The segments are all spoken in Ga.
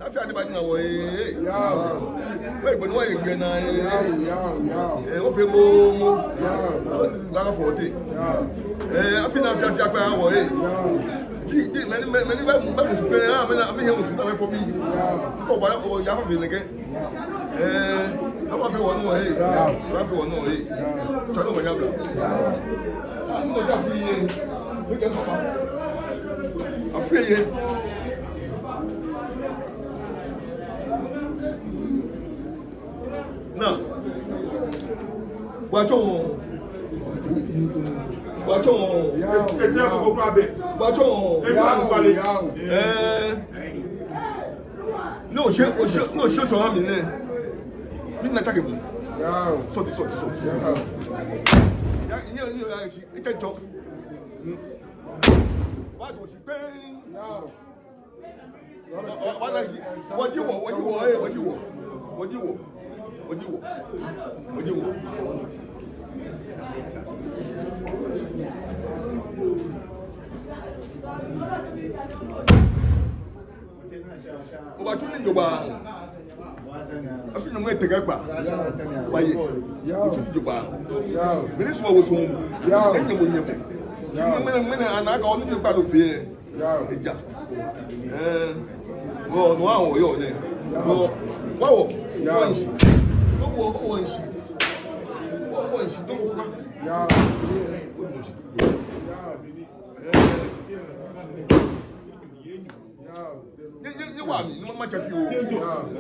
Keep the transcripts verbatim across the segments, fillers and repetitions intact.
Afi adi ba ni na wɔ ee. Wɔ egbe ni wɔ egbe na ee. Ee, wɔfee momo. Wɔ sisi ka fɔ te. Ee, afi na afi afi akpa wɔ ee. Mɛni, mɛni, mɛni bɛ, bɛ musu fɛɛ, ah, mɛni, amɛhe musu ni amɛfɔ bii. Kɔ ba, o, ya fɔ fɛɛ nɛkɛ. Ɛɛ, amɛfee wɔnɔ hee. Amɛfee wɔnɔ hee. Tswa nɔ ba nyabla. Ah, nɔ ja fri ye. Nɔ ja papa. Afri ye. Naa. Gbatsu. Gbatsu. Ese ko ko abe. Gbatsu. Ebi anu kpale. Ɛɛ. Ni oshe, oshe, ni oshe sɔ ha mi nɛ. Mi na tsake bu. Sɔti, sɔti, sɔti. Ya, ni, ni, ya, shi, ite jɔ. Wa do shi pɛŋ. Wɔji wɔ, wɔji wɔ, ee, wɔji wɔ. Wɔji wɔ. Wɔji wɔ. Wɔji wɔ. Obaatsu nii jogbaŋŋ. Afi Nyɔŋmɔ etɛ kɛ gba. Obaye. Otsu nii jogbaŋŋ. Mɛni sumɔɔ bo sɔŋŋ. Enyɛ bo nyɛ bo. Shi mɛni, mɛni, ana akɛ onu jogbaŋŋ loo fɛɛ. Eja. Ɛɛ, wɔ, no awo yɔ nɛ. Wɔ, wɔ, wɔ nshi. Wɔ, wɔ, wɔ nshi. Wɔ, wɔ nshi. Tɔmɔ kpa. Wɔ nshi. Ɛɛ. Nyɛ, nyɛ, nyɛwa mi, ni matsɛ fioo.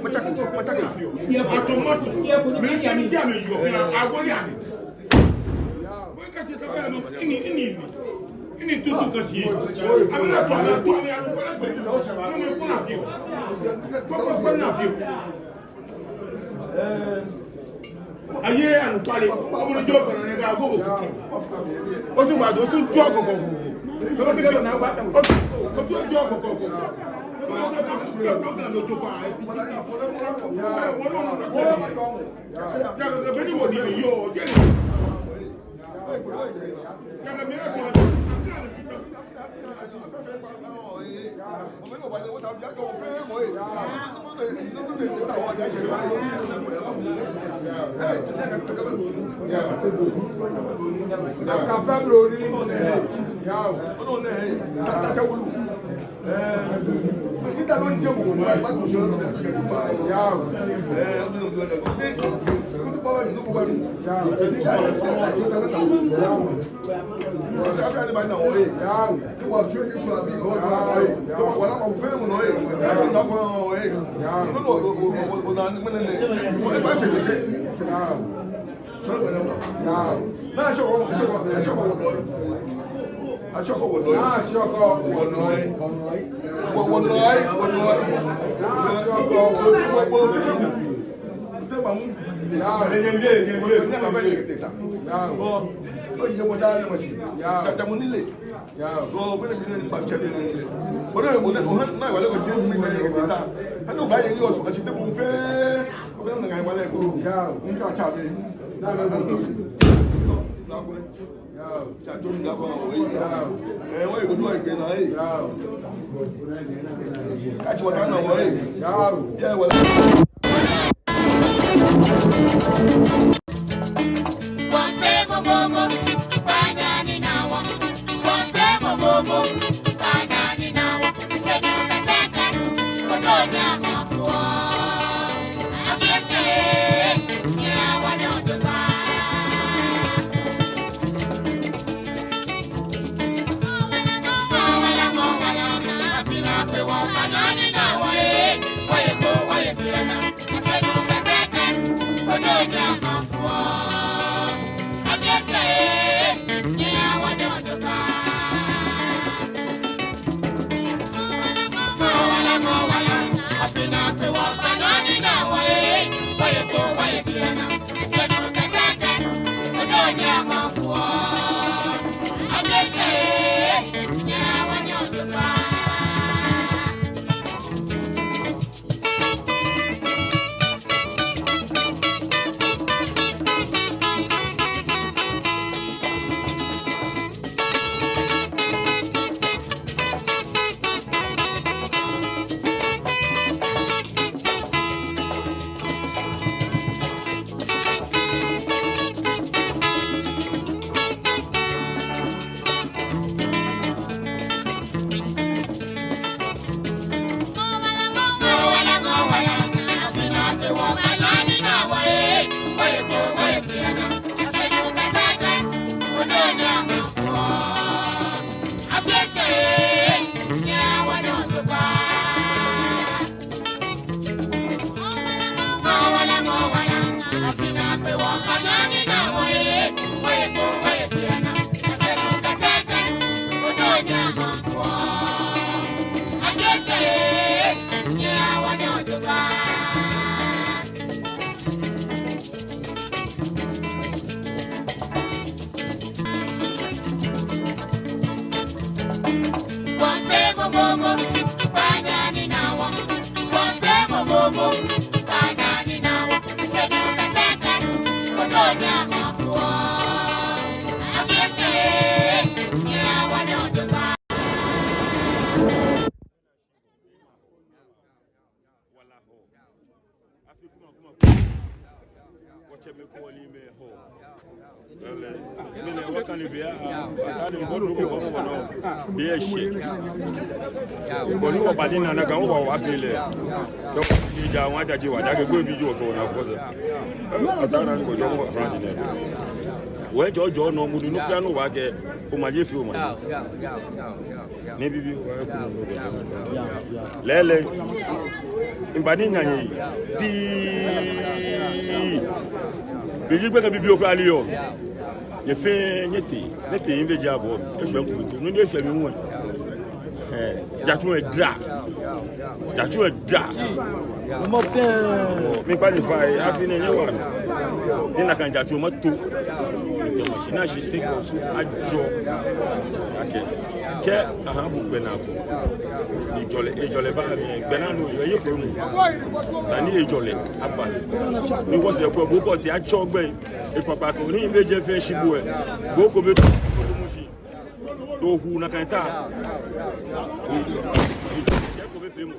Matsɛ fioo, matsɛ fioo. Yɛ, ato mato. Mɛ, mɛ, mɛ, mɛ, yɔ, fia, awo ya mi. Wɔ kɛ shi kɛ kɛ mɔ, ini, ini, ini. Ini tutu kɛ shi. Amina to, amina to, amina to, amina to, amina to, amina to, amina to. Aye, anu kpale. Omo ni jɔ kɔnɔ ni ka go. Otu ba, otu jɔ kɔkɔ. Otu jɔ kɔkɔ. Naa Ashɔkɔ, Ashɔkɔ, Ashɔkɔ wɔnɔ. Ashɔkɔ wɔnɔ. Naa Ashɔkɔ wɔnɔ. Wɔnɔ, wɔnɔ. Naa Ashɔkɔ wɔnɔ. Tɛ ma mu. Yaa. Yaa. Yaa. Ɔ, ɔ, yɛ mɔ daa ne ma shi. Yaa. Kata mu nile. Yaa. Ɔ, bɛ ne mi ne ba cɛ ne ne. Ɔ, ne, ɔ, ne, ɔ, na wale ko den mi ne ne ta. Hali o ba ye ni o so, a si te bun fɛ. Ɔ, bɛ ne na wale ko. Yaa. Ni ka ca bɛ. Yaa. Na ko. Yaa. Ca to ni ko. Yaa. Ɛ, wa ye ko do ai ke na, ɛ. Yaa. Ka ci wa ka na, ɛ. Yaa. Yaa, wa. Wala hɔ. Afi kuma kuma. Wɔtsɛmɛi kɔɔlimɛi hɔ. Lɛɛlɛŋ. Mɛni wɔkane biɛ, a, wɔkane bɔ do ko bɔ nɔ. Biɛ shi. Bɔ ni wɔbadi nana kan wɔba wɔfee lɛ. Dɔk ni ja wɔjaje wɔjake gbɛ bi ji wɔfee wɔna fɔ sɛɛ. Ɛ, ata na ni ko jɔ mɔ fran di nɛ. Wɔjɔɔ jɔɔ nɔ mudu nu fia nu wɔkɛ. Omaje fɛɛ omaje. Ni bibii, lɛɛlɛŋ, mibadi nyɛ pii. Biji gbɛ kɛ bibii okra li yɔ. Nyɛfɛɛ nyɛtee, nyɛtee nyɛbɛja bɔ. Eshwɛ mi kuru to, nɔ ni eshwɛ mi ŋwɛi. Ɛɛ, jatsu lɛ da. Jatsu lɛ da. Mɔ fɛɛ. Mikpa nyɛ fai, afi nɛɛ nyɛwa. Ni nakai jatsu lɛ mato. Shi na shi te ko su ajɔ. Akɛ. Kɛ aha bu gbɛnaa ko. Ni ejɔlɛ, ejɔlɛ ba mi, gbɛnaa nɔ, eye ko mu. Sani ejɔlɛ, aba. Ni wɔsɛɛ ko, bo ko te atsɔ gbɛ. Ekpakpa ko, ni mibɛjɛ fɛɛ shi bo ɛ. Bo ko bɛ to, to mu shi. To hu nakai ta. Kɛ ko bɛ fee mɔ.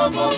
Yoo.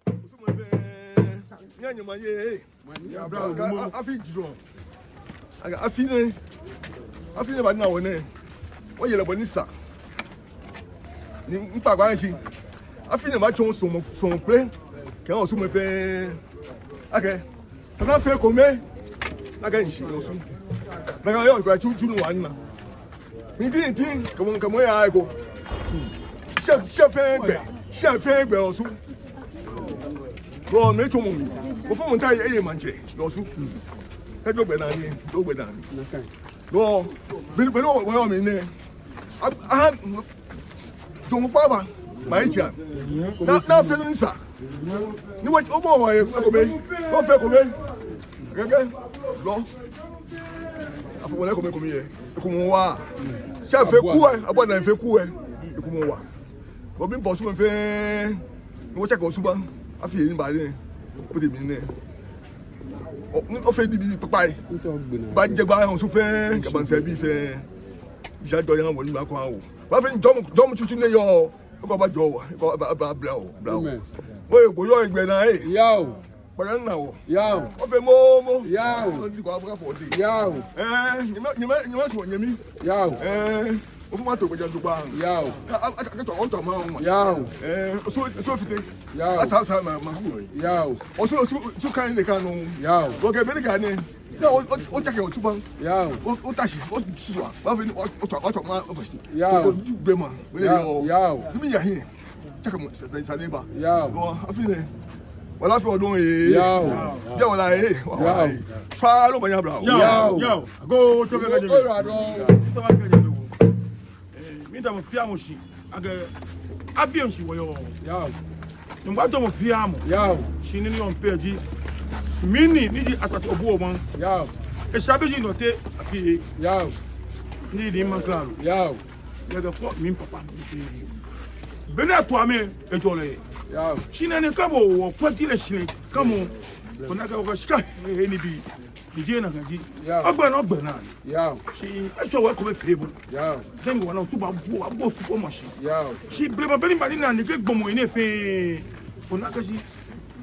Osu mɔ fɛɛ. Nyɛ nyɛ ma ye. Afi jurɔ. Aga afi nɛɛ. Afi nɛɛ ba ni na wɔ nɛɛ. Wɔyɛ lɛ bɔ ni sa. Ni miikpa gbɛ shi. Afi nɛɛ ma tsɔɔ sɔɔmɔ sɔɔmɔ kpele. Kɛ Osu mɔ fɛɛ. Akɛ. Sane fɛɛ kome. Nakai nshi Osu. Nakai yɔɔ kɛ tsu tsu nu wa na. Mi ti ti kɛ mɔ kɛ mɔ ya eko. Shɛ shɛ fɛɛ gbɛ. Shɛ fɛɛ gbɛ Osu. Bro, mitsɔɔ mɔ mi. Ko fɔ mɔ ta ye ye maŋtsɛ Osu. Kɛ jɔ gbɛ naa ni, jɔ gbɛ naa ni. Bro, bi bi no wɔ mi nɛɛ. A a Jɔɔmɔ kpaa ba, ma yi tia. Na, na fɛɛ ni sa. Ni wɔ, o mɔ wɔ ye, ekome. Wɔ fɛɛ kome. Kɛkɛ, lɔ. Wɔna ekome kome yɛ. Ekome wa. Shi afee kuɛ, abua na efee kuɛ. Ekome wa. Obi bɔ Osu mɛi fɛɛ. Ni wɔtsake Osu baŋ. Afi ni ba nɛɛ. Ote mli nɛɛ. Ɔ, ni ofee nibii kpakpai. Bajɛ gba Osu fɛɛ, kɛ maŋsɛɛbii fɛɛ. Ja dɔ ya wɔ ni ba kɔ awo. Bafee jɔɔmɔ, jɔɔmɔ tsutsu nɛɛ yɔɔ. Ekɔ bajɔɔ wɔ, ekɔ ba, ba, bla wɔ, bla wɔ. Amen. Oye, bo yɔɔ egbɛ naa, ee. Yao. Kpakpa naa wɔ. Yao. Ofee momo. Yao. Odi kɔ afɔ de. Yao. Ɛɛ, nyɛmɛi, nyɛmɛi, nyɛmɛi sumɔɔ nyɛmi. Yao. Ɛɛ, ofuma to gbɛjianɔ jogbaŋŋ. Yao. A, a, a, a, tɔ, tɔ ma, ma. Yao. Ɛɛ, Osu, Osu fite. Yao. Asa, asa, ma, ma, fu. Yao. Osu, Osu, Osu kã nɛɛ kã nɔ. Yao. Okɛ beni kã nɛɛ. Ni o, o, otsake Osu baŋ. Yao. O, ota shi, osusuɔ. Bafee ni o, otswa, otswa ma, ofa shi. Yao. O, o, ju be ma. Yao. Yao. Ni miya hiɛ. Tsake mɔ, sa, sa, sa ne ba. Yao. Ɔ, afi nɛɛ. Wala fɛɛ odɔŋ ee. Yao. Biɛ wala ee. Wa, wa, yao, ee. Fa lo banya bla. Yao. Yao. Yao. Ago, tɔ kɛ kɛ jɛ. Ora dɔŋŋ. Tɔ kɛ kɛ jɛ. Ɛɛ, miida mɔ fɛɛ mɔ shi. Akɛ, afi nɛɛ shi wɔyɔɔ. Yao. Ni mibaadɔ mɔ fɛɛ mɔ. Yao. Shi nɔ ni yɔɔ pɛ ji. Mi ni, ni ji Asafoiatsɛ Obuo maŋ. Yao. Esha bi ji nɔ te afi. Yao. Ni, ni maŋ klalo. Yao. Yɛ kɛ fɔ mi papa. Beni ato amɛ, ejɔɔ lɛ. Yao. Shi nɛɛ ni kɛ bo, wɔkpɛ ti lɛ shi nɛɛ, kɛ mɔ. Koni akɛ wɔkɛ shika, he, he nibii. Ni jeee nakai ji. Yao. Ogbɛ naa, ogbɛ naa. Yao. Shi etsɔ wɔ ko be fee bo. Yao. Then wɔna Osu baabu, baabu Osu ko ma shi. Yao. Shi blema beni mba ni na ni kɛ gbɔmɔ nɛɛ fɛɛ. Ona akɛ shi.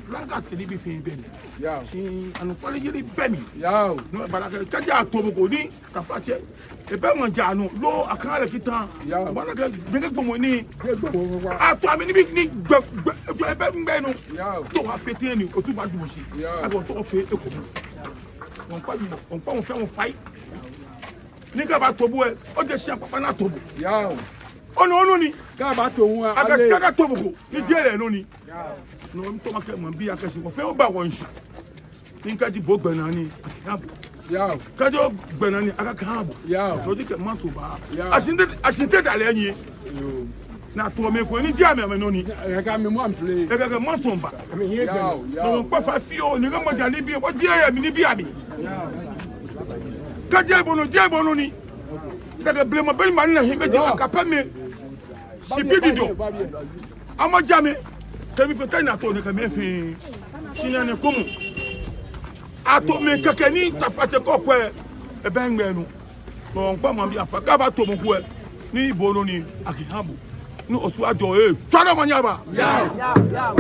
Blankets kɛ nibii fɛɛ bɛ mli. Yao. Shi anɔkwale yeli bɛ mli. Yao. No bala kɛ, kɛji ato mɔ ko ni, taflatsɛ. Ebɛ maŋ jaa nɔ, loo akã lɛ kita. Yao. Bala kɛ, bɛ kɛ gbɔmɔ nɛɛ. Kɛ gbɔmɔ wa. Ato amɛ nibii ni gbɛ, gbɛ, gbɛ, ebɛ gbɛ nɔ. Yao. To wa fee tɛŋŋ ni, Osu baadamɔ shi. Yao. Akɛ to fee eko. Wɔŋkpa mɔ, wɔŋkpa mɔ fɛɛ mɔ fai. Ni kɛ abaato bo lɛ, ojie shia kpakpa ni ato bo. Yao. Onu, onu ni. Kɛ abaato hu a, akɛ ale. Shi kɛ ato bo ko, ni jeee lɛ nɔ ni. Yao. No, mitao makɛɛ maŋbii akɛ shi, wɔfɛɛ wɔba wɔŋshi. Ni kɛji bo gbɛ naa ni, akɛha bo. Yao. Kɛji ogbɛ naa ni, akɛha bo. Yao. No ji kɛ maŋ to ba. Yao. Ashinte, ashinte da lɛ nyiɛ. Yoo. Ni ato mɛi ko ni jeee amɛ, amɛnɔ ni. Ekɛ amɛ mɔ ample. Ekɛ, ekɛ maŋ sɔŋ ba. Yao, yao. No wɔŋkpa fai fioo, ni kɛ maŋ jaa nibii, wɔjie yɛ mli nibii amli. Kɛji bo nɔ, jeee bo nɔ ni. Kɛkɛ blema beni mba ni na hiɛ bɛ jɛ, yao, akapɛ mɛ. Shi bi di do. Amajie amɛ. Kɛ mifee tɛŋŋ ni ato nɛkɛ mɛi fɛɛ. Shi nɛɛ nɛ ko mɔ. Ato mɛi kɛkɛ ni taflatsɛ ko kwɛ. Ebɛ gbɛ nɔ. No wɔŋkpa maŋbii afai, kɛ abaato mɔ ko lɛ, ni bo nɔ ni, akɛha bo. Ni Osu ajɔ ee. Tswa omanye aba. Yao.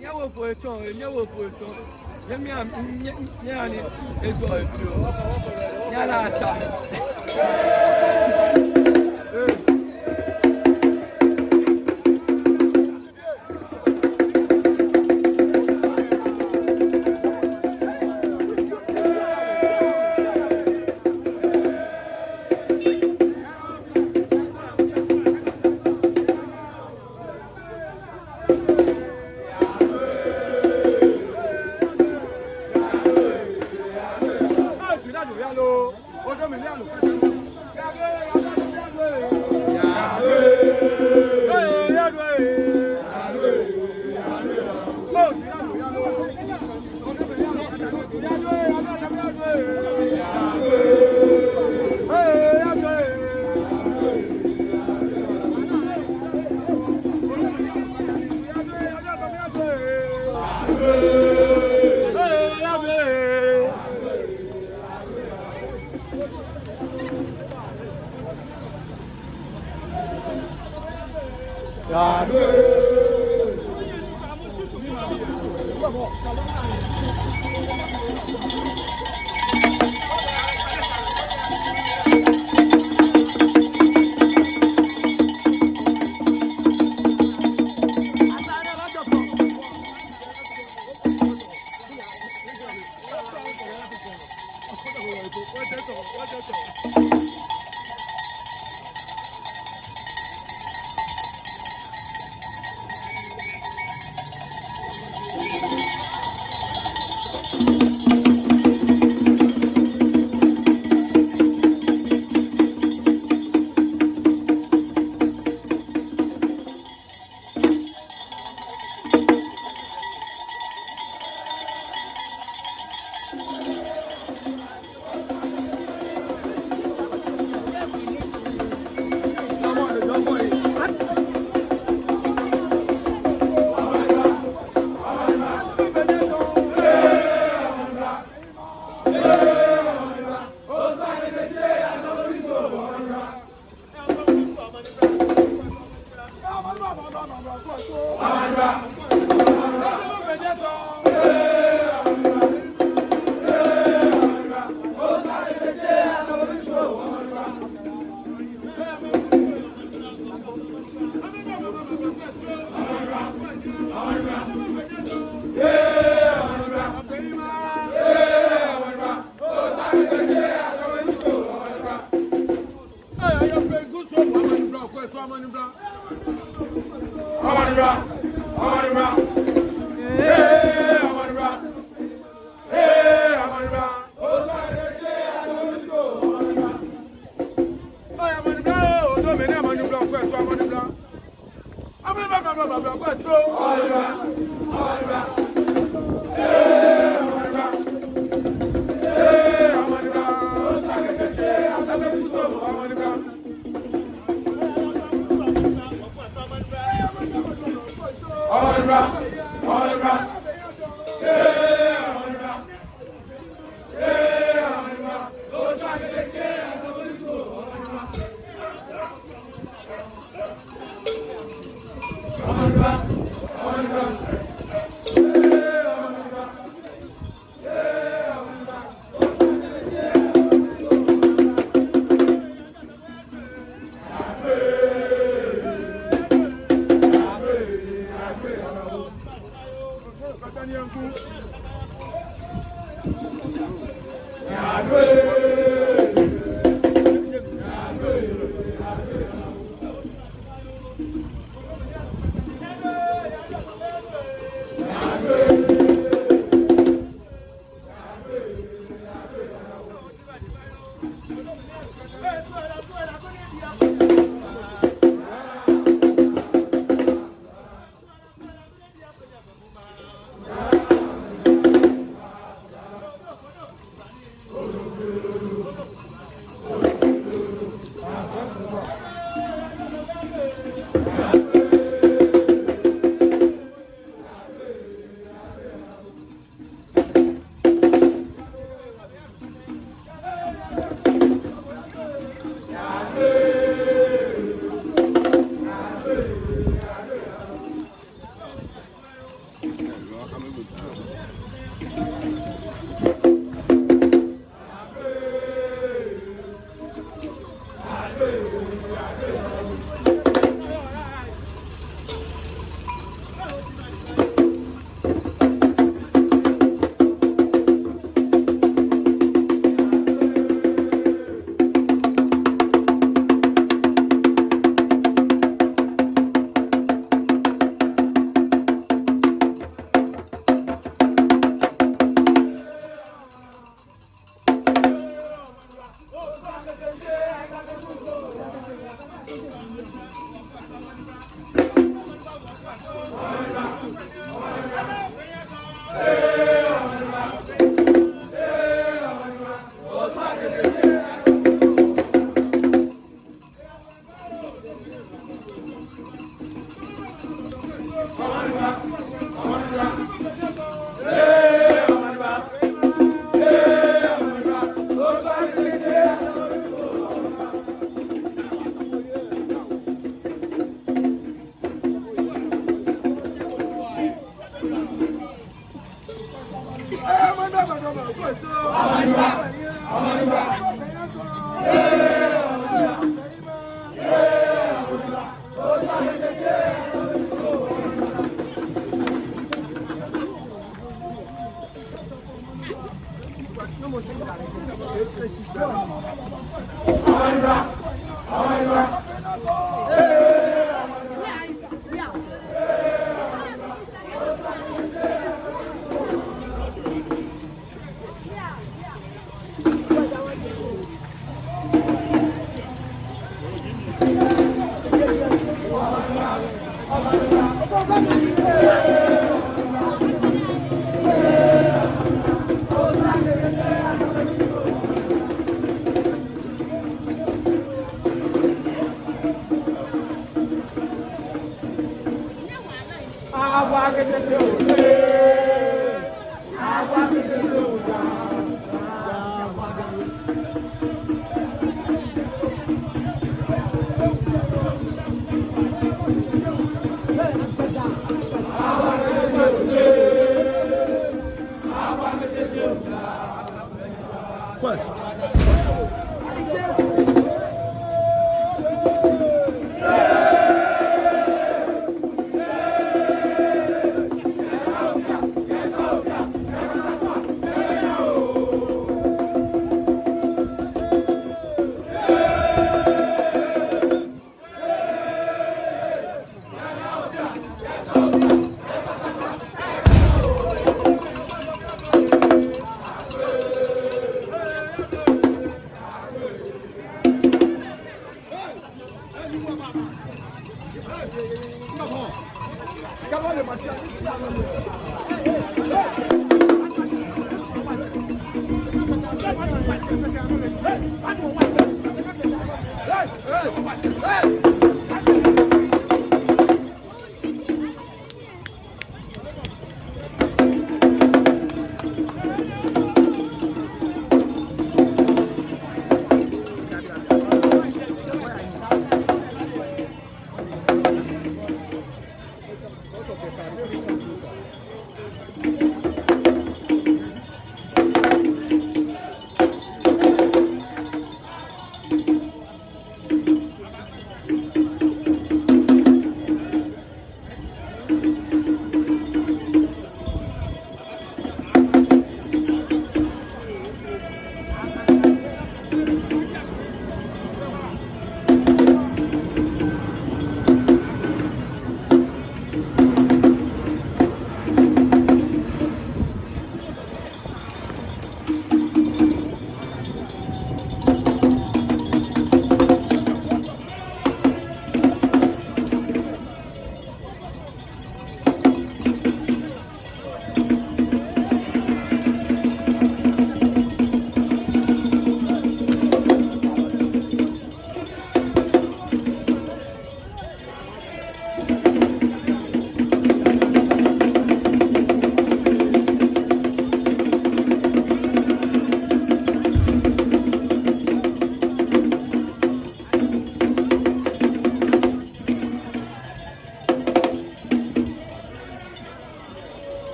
Nyɛwo foi etsɔ, nyɛwo foi etsɔ. Nyɛmia, nyɛ, nyɛ ani ejɔ efio. Nyɛla ta.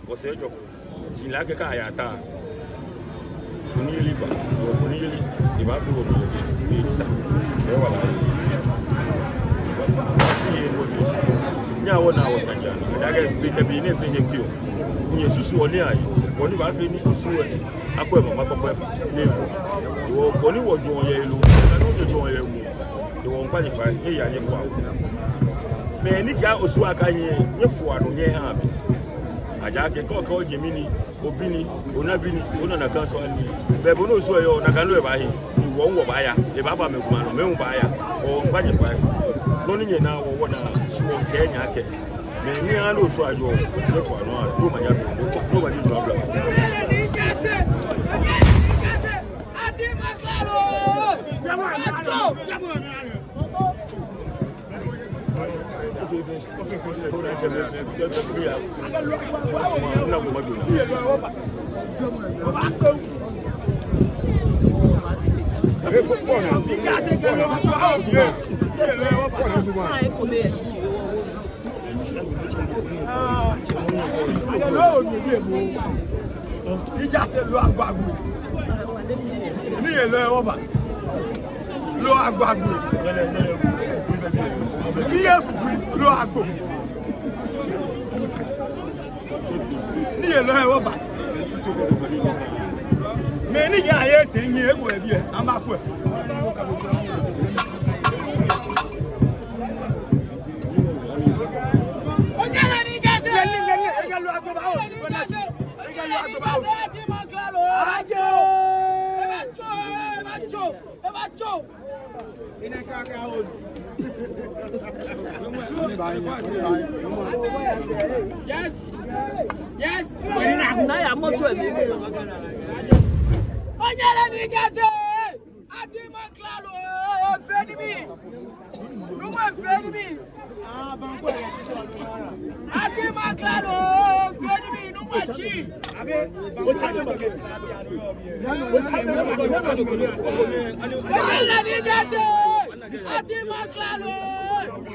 Wɔsɛɛ jɔɔ. Shi lɛ kɛ kɛ aya ta. Kunimyeli ba. Kunimyeli. Ebaafee kunimyeli. Ni sa. Ewala. Nyɛhaa wɔna wɔsaji anɔ. Ejaakɛ be kɛ be ni efee nyɛkpeɔ. Nyɛsusuɔ nii ayi. Bɔ ni baafee ni kusum lɛ akwɛ mama kpakpa lɛ. Ni wɔ, bɔ ni wɔjɔɔ yɛ lɛ. Ni wɔjɔɔ yɛ mli. Ni wɔmiikpa nyɛ fai, nyɛya nyɛkwa. Mɛi ni kɛɛ Osu aka nyɛ, nyɛfua nɔ nyɛhaa amɛ. Ejaakɛ kɛ okɛɛ onyɛmi ni, obi ni, onabi ni, onanakansowa ni. Bɛ bɔ ni Osu yɔɔ, nakai nɔŋŋ ebaahi. Ni wɔ hu wɔbaaya, ebaaba mɛi komɛi anɔ, mɛi hu baaya. Wɔmiikpa nyɛ fai. Nɔ ni nyɛnaa wɔ, wɔnaa, shi wɔkɛɛ nyɛ akɛ. Mɛi ni ha ni Osu ajɔɔ, nyɛfua nɔ, ato ma ya, nobody do abla. Ija se lo agwagwa. Ni ye lo oba. Lo agwagwa. Agbo. Ni yɛ lɔ yɛ wɔba. Mɛi ni yɛ ayɛ sɛɛ nyɛ eko yɛ biɛ, amɛkwɛ. Onyɛlɛ ni jase. Lɛ, lɛ, lɛ, lɛ, ekɛ lɔ agbo ba o. Ekɛ lɔ agbo ba o. Ajoo. Ebatso, ebatso, ebatso. Yes. Yes. Onyɛlɛ ni jase. Ati maklalo, feni mi. Numa feni mi. Ati maklalo, feni mi, numa chi. Onyɛlɛ ni jase. Ati maklalo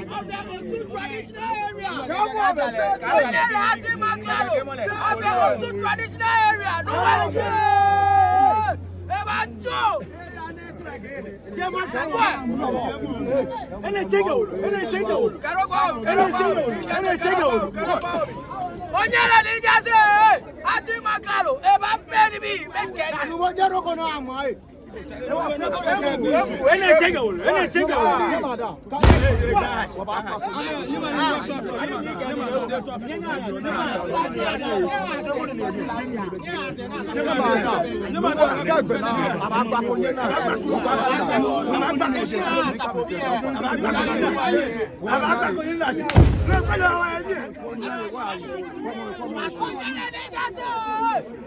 of the Osu traditional area. Onyɛlɛ Ati maklalo of the Osu traditional area. Numa chi. Ebatso. Onyɛlɛ ni jase. Ati maklalo. Ebafeni mi. Mɛkɛ.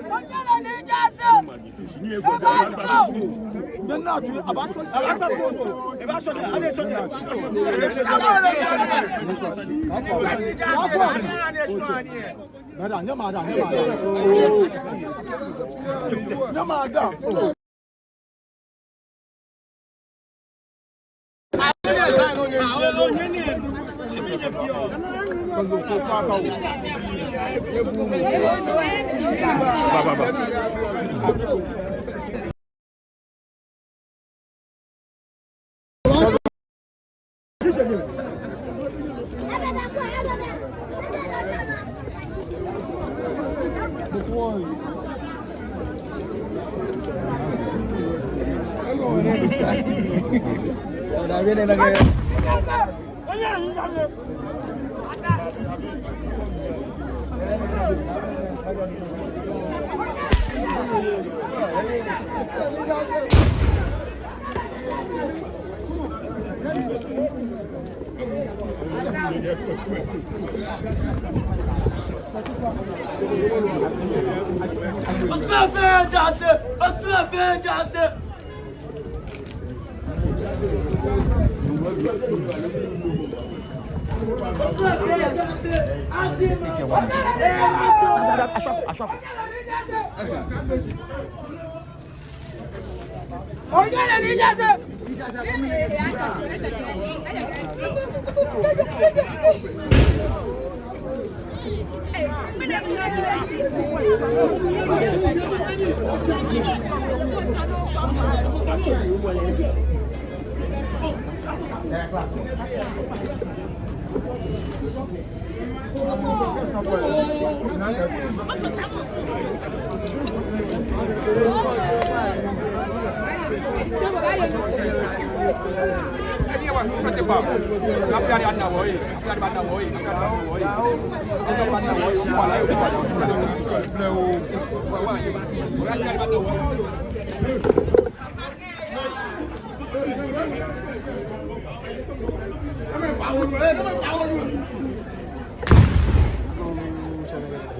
Onyɛlɛ ni jase. Madam, nyɛ madam, nyɛ madam. Nyɛ madam. Osu Efee Jaase! Osu Efee Jaase!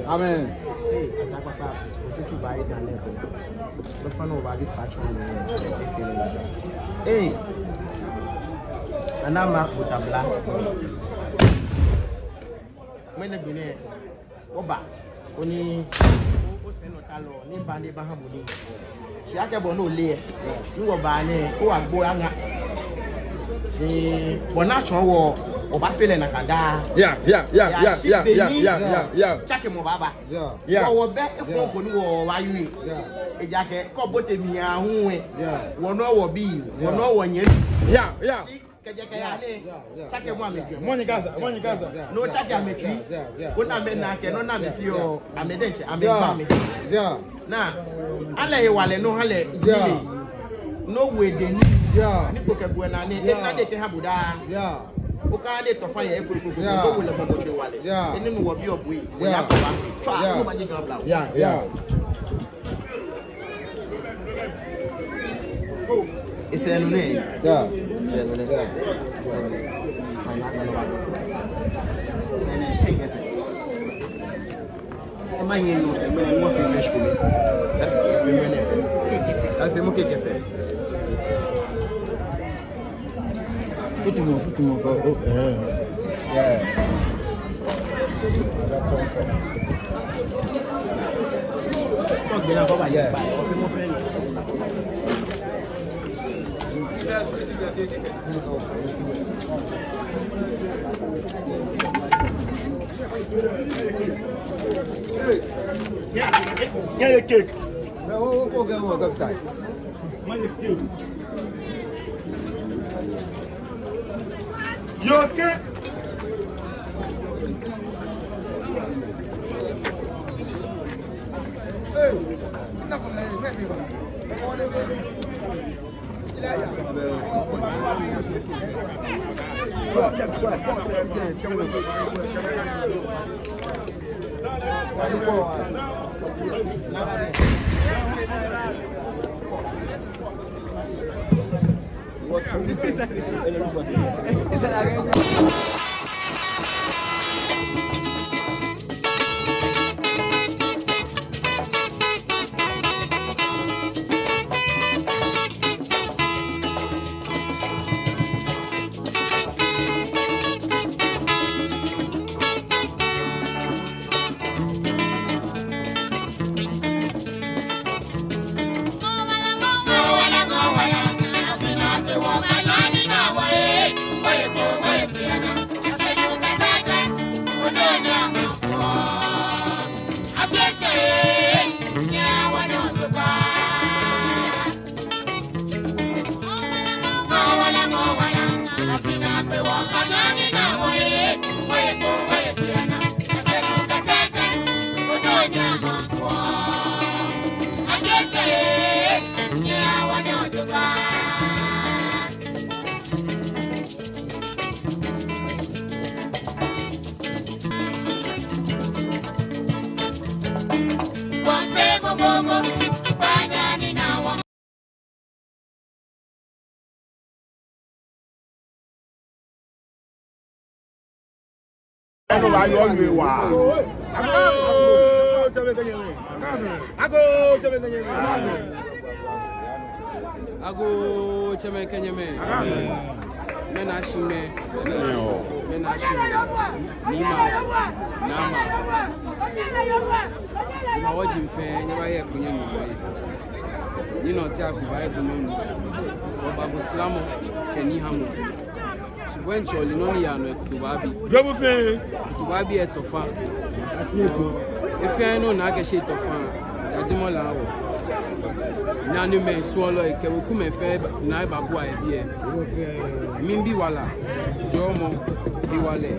Amen. Hey, atakpakpa, otutu baayi dan lɛ ko. Lɔfa nɔ baabi patro lɛ. Hey, Anama Botabla. Mɛni gbɛnɛ? Wɔba koni o, osɛɛnɔtalɔ ni ba ni ebaha bo nii. Shi akɛ bɔ ni ole lɛ, ni wɔba nɛɛ, o agbo aŋa. Shi bɔ ni atsɔɔ wɔ, wɔbaafee lɛ nakai daa. Yeah, yeah, yeah, yeah, yeah, yeah, yeah, yeah. Tsakemɔ baaba. Yeah. Yeah. Wɔ, wɔbɛ efɔŋ ko ni wɔbaawie. Yeah. Ejaakɛ kɛ obote mli aahu lɛ, yeah, wɔnɔ wɔbii, yeah, wɔnɔ wɔnyɛmi. Yeah, yeah. Shi Tsake mɔ amɛjwɛŋ. Mɔ ni Gaza, mɔ ni Gaza. No tsake amɛtsui. Koni amɛna akɛ nɔ ni amɛfeɔ, amɛ diɛŋtsɛ amɛgba amɛ. Naa, ale hewalɛ ni oha lɛ. Ni owo edɛŋ nii. Ni kpo kɛ bo naa ni ena de kɛha bo daa. Okane tɔfa yɛ eko eko eko. Owo lɛ mɔmɔ tse hewalɛ. Enɛ ni wɔbiɔ bo yi. Wɔya kɔ ba. Tswa, no ba ni Ga bla. Esɛɛ nɔ nɛ. Esɛɛ nɔ nɛ. Ema nyɛ nɔ, ema nyɛ nɔ fɛɛ fɛɛ shikome. Fɛɛ mɔ nɛ fɛɛ. Fɛɛ mɔ kɛkɛ fɛɛ. Futumɔ, futumɔ, ko, o, eh. Yeah. Yeah, yeah, yeah, cake. You okay? Agoo, tsɛmɛi kɛ nyɛmɛi. Agoo, tsɛmɛi kɛ nyɛmɛi. Agoo, tsɛmɛi kɛ nyɛmɛi. Mɛni ashi mɛ? Mɛni ashi mɛ? Niimɛi, naamɛi. Nyɛmɛi wɔji fɛɛ, nyɛbayɛ eko nyɛnu. Ni nɔ tɛ aku ba eko nyɛnu. Wɔbaabu slamɔ kɛ niihamɔ. Shi bo ŋtsɔ, ole nɔ ni yaa nɔ, ekutu baabi. Jɔbu fɛɛ. Ekutu baabi etɔfa. Efɛɛ nɔ ni akɛshi etɔfa. Jajimɔ lɛ awo. Nanemɛi, suɔlɔi kɛ wekumɛi fɛɛ ni eba bua yɛ biɛ. Miibi wala, jɔɔmɔ, hewalɛ.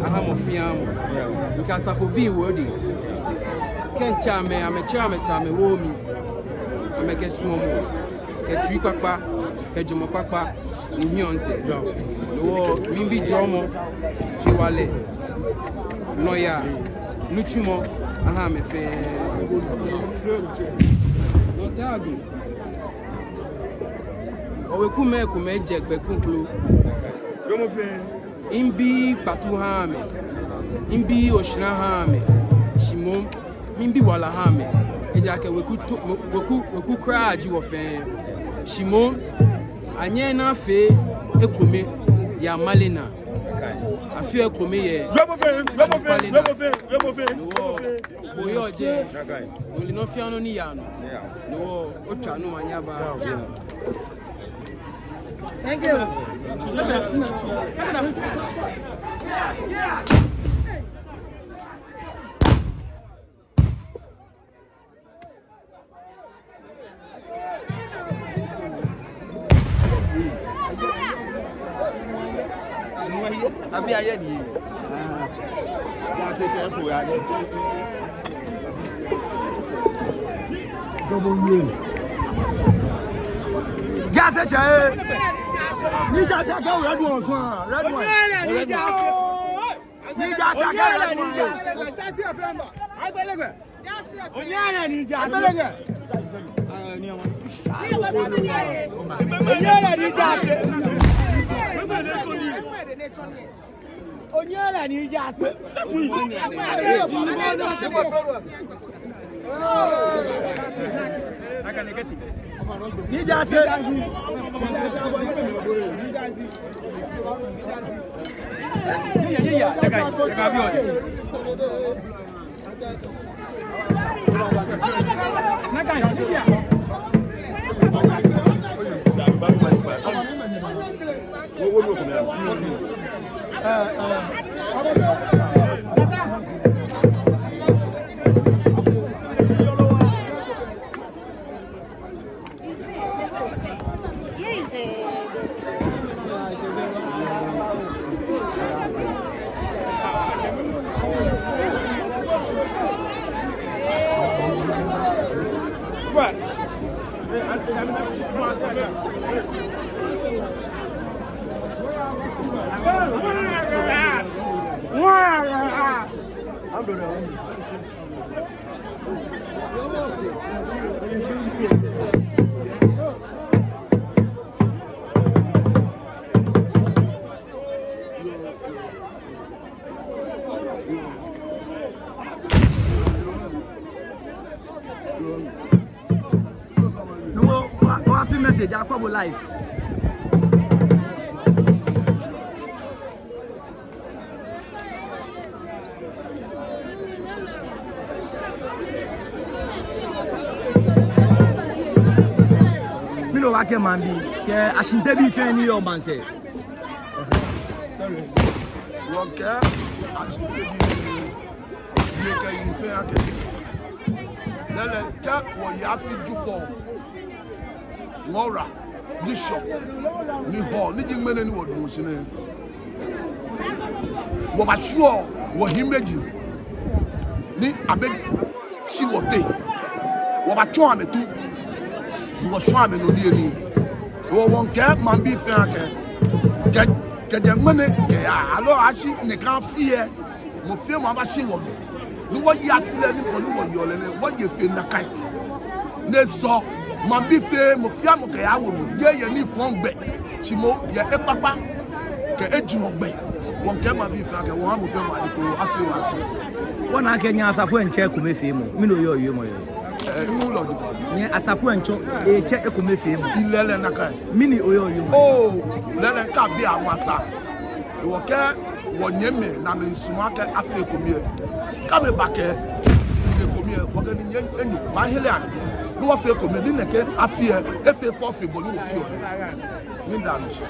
Aha mɔ fɛɛ mɔ. Mikɛ asafobii wo odɛŋ. Kɛ mitsɛ amɛ, amɛtsɛ amɛsɛɛ amɛwo mi. Amɛkɛ suɔmɔ, kɛ tsui kpakpa, kɛ jɔɔmɔ kpakpa ni hiɔ misɛɛ. No hewɔ miibi jɔɔmɔ, hewalɛ, nɔyaa, nitsumɔ aha amɛ fɛɛ. Nɔtɛ agbe. Wɔwekumɛi komɛi jɛ gbɛ kroko. Miibi kpatuu ha amɛ. Miibi osharã ha amɛ. Shi moŋ, miibi wala ha amɛ. Ejaakɛ weku to, weku, weku kwraa ji wɔ fɛɛ. Shi moŋ, anyɛɛɛ ni afee ekome yɛ amale naa. Afeɔ ekome yɛ. Yɔbɔ fɛɛ, yɔbɔ fɛɛ, yɔbɔ fɛɛ, yɔbɔ fɛɛ. No hewɔ, bo yɔɔ jɛi. Ole nɔ fɛɛ nɔ ni yaa nɔ. No hewɔ, otswa ni omanye aba. Thank you. Abi ayɛ ni. Jaasetsɛ ee. Ni Jaase akɛ red one sɔŋŋ, red one. Red one. Ni Jaase akɛ red one ee. Onyɛɛɛ ni Jaase. Onyɛɛɛ ni Jaase. Onyɛɛɛ ni Jaase. Ni Jaase. No, wa, wa fi message, akɔ bo live. Mɛni obaakɛɛ maŋbii kɛ Ashanti bii fɛɛ ni yɔɔ maŋsɛɛ? Sorry. Wɔkɛɛ Ashanti bii, ni kɛ yi fɛɛ akɛ. Lɛɛlɛŋ kɛ wɔya afi Jufɔ. Ŋɔra, Bishop, ni hɔ, ni ji ŋmɛnɛ ni wɔdamɔ shi nɛɛ. Wɔbaashwɛ wɔhiimeji ni amɛshi wɔteŋ. Wɔbaatsɔɔ amɛ tu. Ni wɔshwɛ amɛ nɔ ni eni. Wɔ wɔŋkɛɛ maŋbii fɛɛ akɛ. Kɛ, kɛjɛ ŋmɛnɛ kɛyaa, aloo ashi nɛkɛ afi lɛ. Mɔ fɛɛ mɔ abaashi wɔnɔ. Ni wɔye afi lɛ ni bɔ ni wɔyeɔ lɛ nɛɛ, wɔye fe nakai. Ni esɔ, maŋbii fɛɛ, mɔ fɛɛ mɔ kɛya wɔnɔ. Jeee yɛ nifɔŋ gbɛ. Shi moŋ yɛ ekpakpa kɛ ejurɔ gbɛ. Wɔŋkɛɛ maŋbii fɛɛ akɛ, wɔha mɔ fɛɛ mɔ ayi ko, afi wɔ afi. Wɔna akɛ nyɛ asafoiatsɛ ekomefeemɔ. Mɛni oyɔɔ oyeɔ mɔ yɛ? Ɛɛ, ŋu lɔ di ba. Nyɛ asafoiatsɛ, etsɛ ekomefeemɔ. Ilɛlɛ nakai. Mɛni oyɔɔ oyeɔ mɔ? Oo, lɛɛlɛŋ kɛ abi amɛ asaa. Wɔkɛ wɔnyɛmimɛi ni amɛsumɔɔ akɛ afee ekome lɛ. Kɛ amɛba kɛ ekome lɛ, wɔkɛ ni nyɛ enyi baahere amɛ. Ni wɔfee ekome ni nɛkɛ afi lɛ, efee fɛo fe bɔ ni wɔfeɔ lɛ. Miida amɛ shi.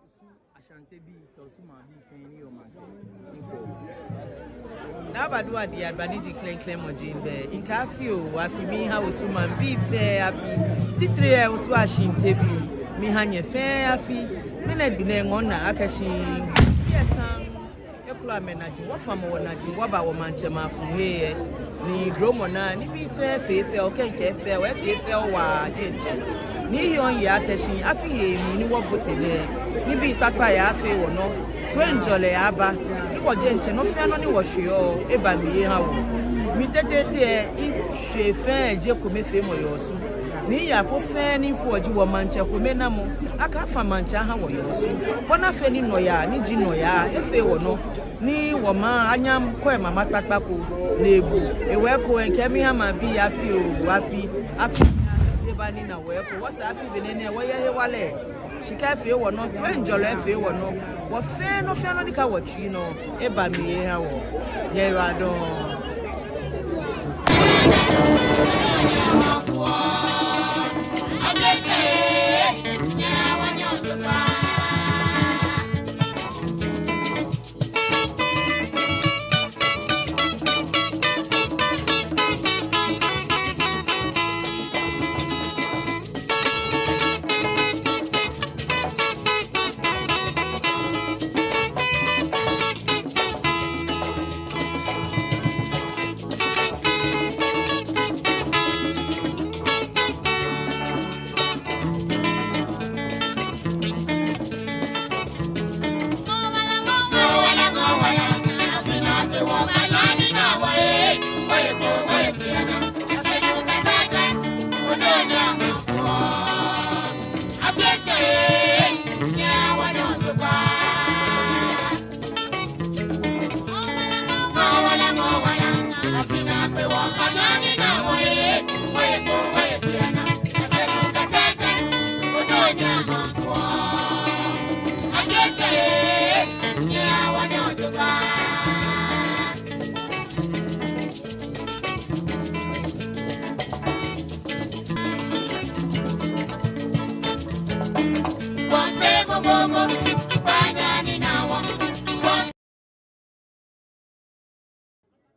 Osu Ashanti bii kɛ Osu maŋbii fɛɛ ni yɔɔ maŋsɛɛ. Naa Aba Dua Adi Aba ni ji klɛŋklɛŋ mɔ ji mi. Mikɛɛ afi oo, afi miiha Osu maŋbii fɛɛ afi. Titri lɛ Osu Ashanti bii, miiha nyɛ fɛɛ afi. Ŋmɛnɛ gbi nɛɛ ŋɔɔ minaa akɛ shi, yɛ saŋ. Ekula amɛnaji, wɔfamɔ wɔnaji, wɔba wɔmaŋtsɛmɛi afuhe lɛ. Ni dromɔ naa, nibii fɛɛ fee fɛo, kɛ mikɛɛ fɛo, efee fɛo waa diɛŋtsɛ. Ni yɔɔ miyiŋ akɛ shi, afi lɛ mli ni wɔbote nɛɛ, nibii kpakpai yaafee wɔnɔ, toiŋjɔlɛ yaaba, ni wɔ diɛŋtsɛ nɔ fɛɛ nɔ ni wɔshweɔ, eba mli eha wɔ. Mi tete lɛ, mishwe fɛɛ ji ekomefeemɔ yɛ Osu. Ni yaafo fɛɛ ni foɔ ji wɔmaŋtsɛ komenamɔ, akɛ afa maŋtsɛ aha wɔ yɛ Osu. Bɔ ni afee ni nɔyaa, ni ji nɔyaa, efee wɔnɔ. Ni wɔmaŋ anyɛ akɔ emama kpakpa ko, ni ebu. Hewɔ ekoŋŋ mikɛɛ miha maŋbii afi oo, afi, afi, eba ni ena wɔ ekoŋŋ. Wɔsɛɛ afi benɛ nɛɛ, wɔyɛ hewalɛ. Shika efee wɔnɔ, toiŋjɔlɛ efee wɔnɔ. Wɔfɛɛ nɔ fɛɛ nɔ ni ka wɔtsui nɔ, eba mli eha wɔ. Yɛ yiwaladɔŋŋ.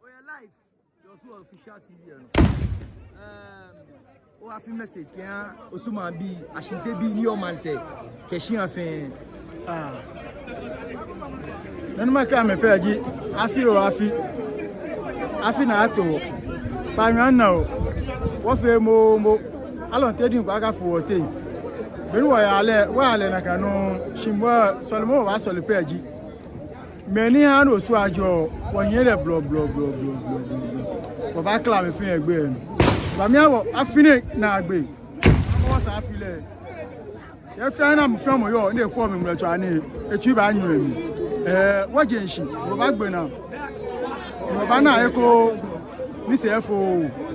Oya live, your Osu Official T V, you know. Um, ofi message kɛha Osu maŋbii, Ashanti bii ni yɔɔ maŋsɛɛ kɛ shia fɛɛ. Ah. Nɔ ni makɛɛ amɛ pɛ ji, afi oo afi, afi naa ato, kpaanyɔ naa oo, wɔfee moomo, alɔnte diŋ ko akafo wɔteŋ. Beni wɔyaa lɛ, wɔyaa lɛ nakai nɔŋŋ, shi moŋ sɔlemɔ wɔbaasɔle pɛ ji, mɛi ni haa ni Osu ajɔ, wɔhiɛ lɛ blɔ, blɔ, blɔ. Wɔbaakla amɛ fɛɛ yɛ gbɛ nɔ. Bɔ ni amɛya wɔ afi nɛɛ naagbee. Wɔsɛɛ afi lɛ. He fɛɛ he ni mɔ fɛɛ mɔ yɔɔ, ni ekwɛɔ mi ŋmɛlɛtswaa nɛɛ, etsui baanyɔ emli. Ɛɛ, wɔje shishi, wɔbaagbe naa. Wɔbaana he ko ni sɛɛ fo.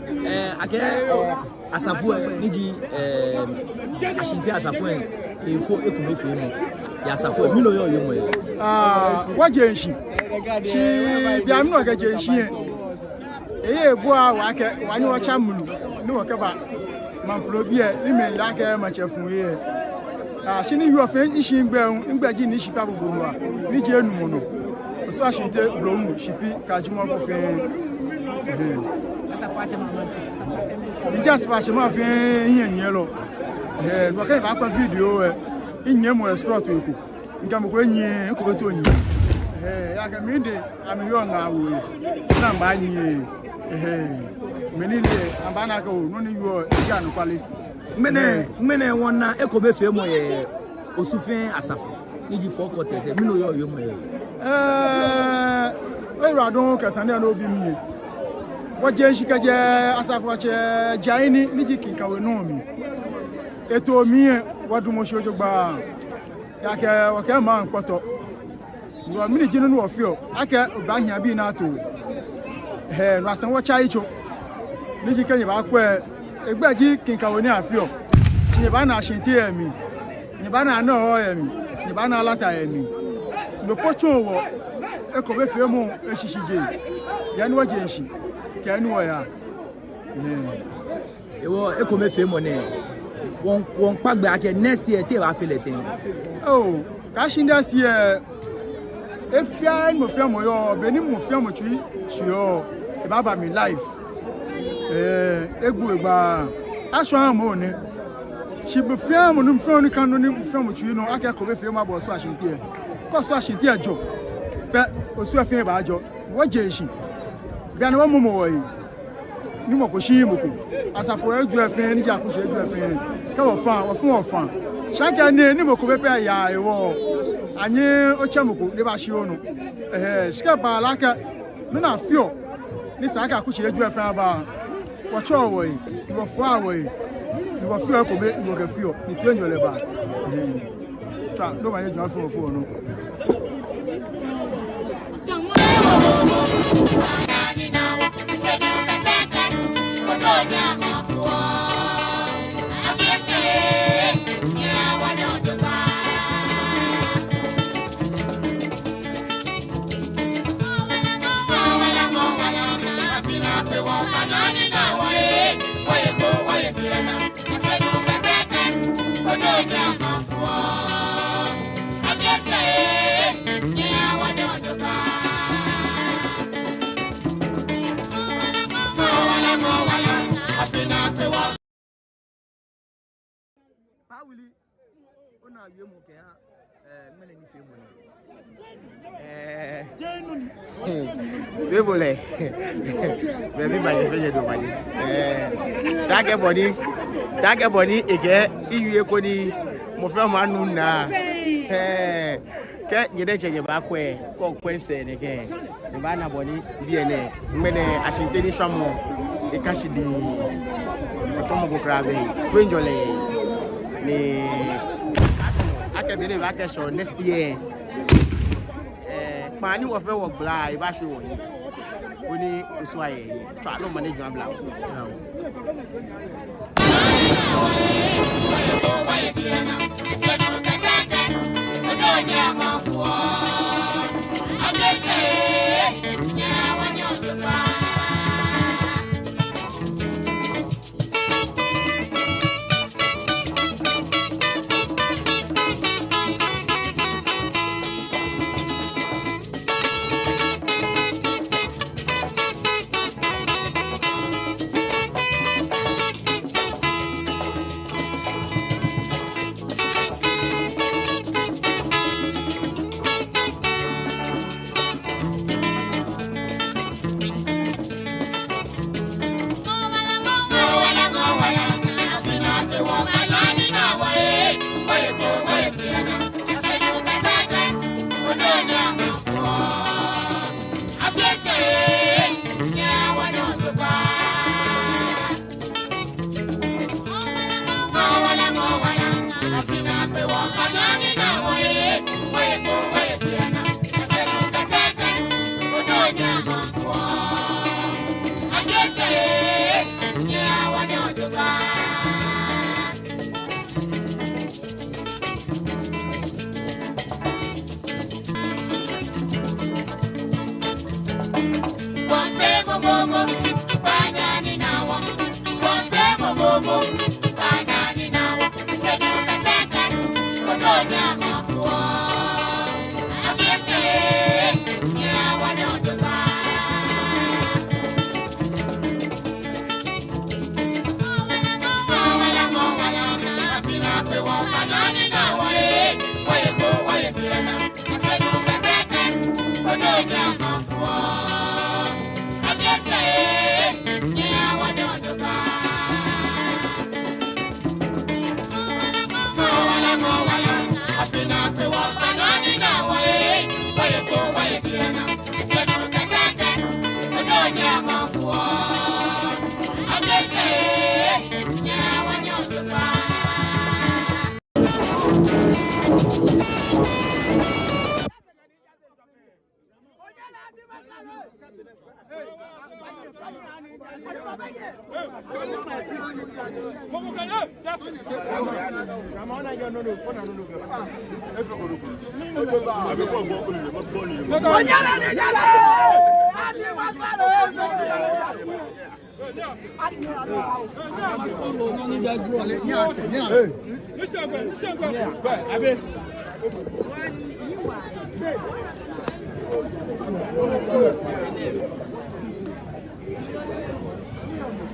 Ɛɛ, akɛ, ɛɛ, asafo lɛ, ni ji, ɛɛ, Ashanti asafo lɛ, efo ekomefeemɔ yɛ asafo lɛ, mɛni oyɔɔ oyemɔ yɛ? Aa, wɔje shishi. Shi bianɛ mɛni wɔkɛje shishi lɛ, eye ebua wɔ akɛ wɔnyɛ wɔtsa mlu ni wɔkɛba Mamprobi lɛ, ni mɛi le akɛ maŋtsɛ fuu yɛ. Aa, shi ni yɔɔ fɛɛ, mishi migbɛi, migbɛi ji Nii Shipi Abubonua, ni ji enumɔ nɔ. Osu Ashanti blohuŋ shipi kɛ ajumɔ ko fɛɛ. Ɛhɛɛ. Miji asafoiatsɛ maŋ fɛɛ hiɛnyiɛlɔ. Ɛhɛɛ, no hewɔ kɛ mibaakwɛ video lɛ, minyiɛ mɔ yɛ srɔto ko. Mikɛ mɔ ko enyiɛ, eko bɛ too nyiɛ. Ɛhɛɛ, ejaakɛ mi diɛŋtsɛ, amɛyɔɔ ŋaawoo yɛ. Ni amɛbaanyiɛ. Ɛhɛɛ. Mɛni lɛ, amɛbaana akɛ oo, nɔ ni yɔɔ, eji anɔkwale. Ŋmɛnɛ, ŋmɛnɛ wɔna ekomefeemɔ yɛ Osu fɛɛ asafo, ni ji four quarters lɛ, mɛni oyɔɔ oyemɔ yɛ? Ɛɛ, oyiwaladɔŋŋ kɛ sane nɛɛ ni obi mi lɛ. Wɔje shishi kɛjɛ asafoiatsɛ Dzaini, ni ji Kinkawe nɔ mli. Etoo mli lɛ, wɔdamɔ shi jogbaŋŋ. Ejaakɛ wɔkɛ maŋ kpɔtɔ. Nɔ mli ji nɔ ni wɔfeɔ, akɛ obaahiɛ bii ni ato. Ɛhɛɛ, no sɛɛ wɔtsa yitso. Ni ji kɛ nyɛbaakwɛ, egbɛi ji Kinkawe ni afeɔ. Shi nyɛbaana Ashanti yɛ mli. Nyɛbaana Nɔɔhɔ yɛ mli. Nyɛbaana Alata yɛ mli. No po tsɔɔ wɔ ekomefeemɔ lɛ shishijee. He ni wɔje shishi, kɛ he ni wɔyaa. Ɛhɛɛ. Hewɔ ekomefeemɔ nɛɛ, wɔŋ, wɔŋkpa gbɛ akɛ next year te abaafee lɛ tɛŋŋ? Oo, kɛyashi next year, he fɛɛ he ni mɔ fɛɛ mɔ yɔɔ, beni mɔ fɛɛ mɔ tsui shwieɔ, ebaaba mli live. Ɛɛ, egbu egba. Ashwã mɔ nɛ. Shi mɔ fɛɛ mɔ ni, mɔ fɛɛ mɔ ni kã nɔ ni mɔ fɛɛ mɔ tsui nɔ akɛ ekomefeemɔ aba Osu Ashanti lɛ, kɛ Osu Ashanti lɛ jɔ, bɛ Osu lɛ fɛɛ baajɔ. Wɔje shishi. Bianɛ wɔmɔmɔ wɔhe. Ni mɔ ko shiii mɔ ko. Asafo lɛ ejwɛ fɛɛ, ni ji akutsei ejwɛ fɛɛ. Kɛ wɔfa, wɔfa wɔfa. Shi akɛ ni, ni mɔ ko bɛ pɛ yaa hewɔ, anyɛɛɛ otsɛ mɔ ko ni ebashi onɔ. Ɛhɛɛ, shi kɛ eba lɛ akɛ nɔ ni afeɔ, ni sa akɛ akutsei ejwɛ fɛɛ aba, wɔtsɔɔ wɔhe, ni wɔfɔɔ wɔhe. Ni wɔfeɔ ekome, ni wɔkɛfeɔ, ni toiŋjɔlɛ baa. Tswa, no omanye jɔɔmɔ fɛɛ fɛɛ nɔ. Paa Wili, ona wiemɔ kɛha, eh, ŋmɛnɛ nifeemɔ nɛɛ. Eh, hmm. Toibolɔi, bɛ mibaanyɛ mifee nyɛ domanye. Eh, taakɛ bɔ ni, taakɛ bɔ ni ekɛɛ, iwie koni mɔ fɛɛ mɔ anu naa. Eh, kɛ nyɛ diɛŋtsɛ nyɛbaakwɛ, kɛ okwɛ misɛɛ nɛkɛ, nyɛbaana bɔ ni biɛ nɛɛ, ŋmɛnɛ Ashante nishwamɔ eka shi diŋŋ. Kɔtɔmɔ ko kwraa bɛ he. Toiŋjɔlɛ ni akɛ be nɛɛ baakɛ Shɔ next year. Eh, kpaa ni wɔ fɛɛ wɔgbala, ebaashɛ wɔyi. Koni osu aye. Tswa, no omanye jɔɔmɔ abla.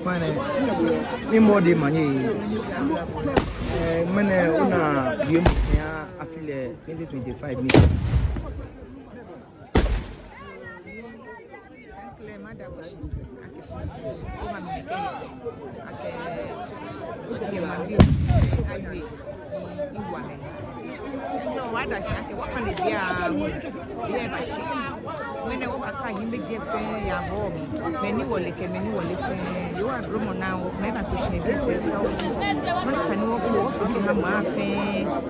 Fine. Ni mɔ de manye. Eh, ŋmɛnɛ ona wiemɔ kɛha afi lɛ twenty twenty-five nɛɛ. Ada shi akɛ wɔkane biɛ aahu. Biɛ eba shi. Ŋmɛnɛ wɔbakɛ hiɛmɛiji fɛɛ yabɔ mli. Mɛi ni wɔle kɛ mɛi ni wɔleee fɛɛ. Yoo, adromɔ naa wɔ, mɛi ba kpee shi ni biɛ fɛɛ fɛɛ. Nɔ ni sa ni wɔfee, wɔfee kɛha maŋ fɛɛ.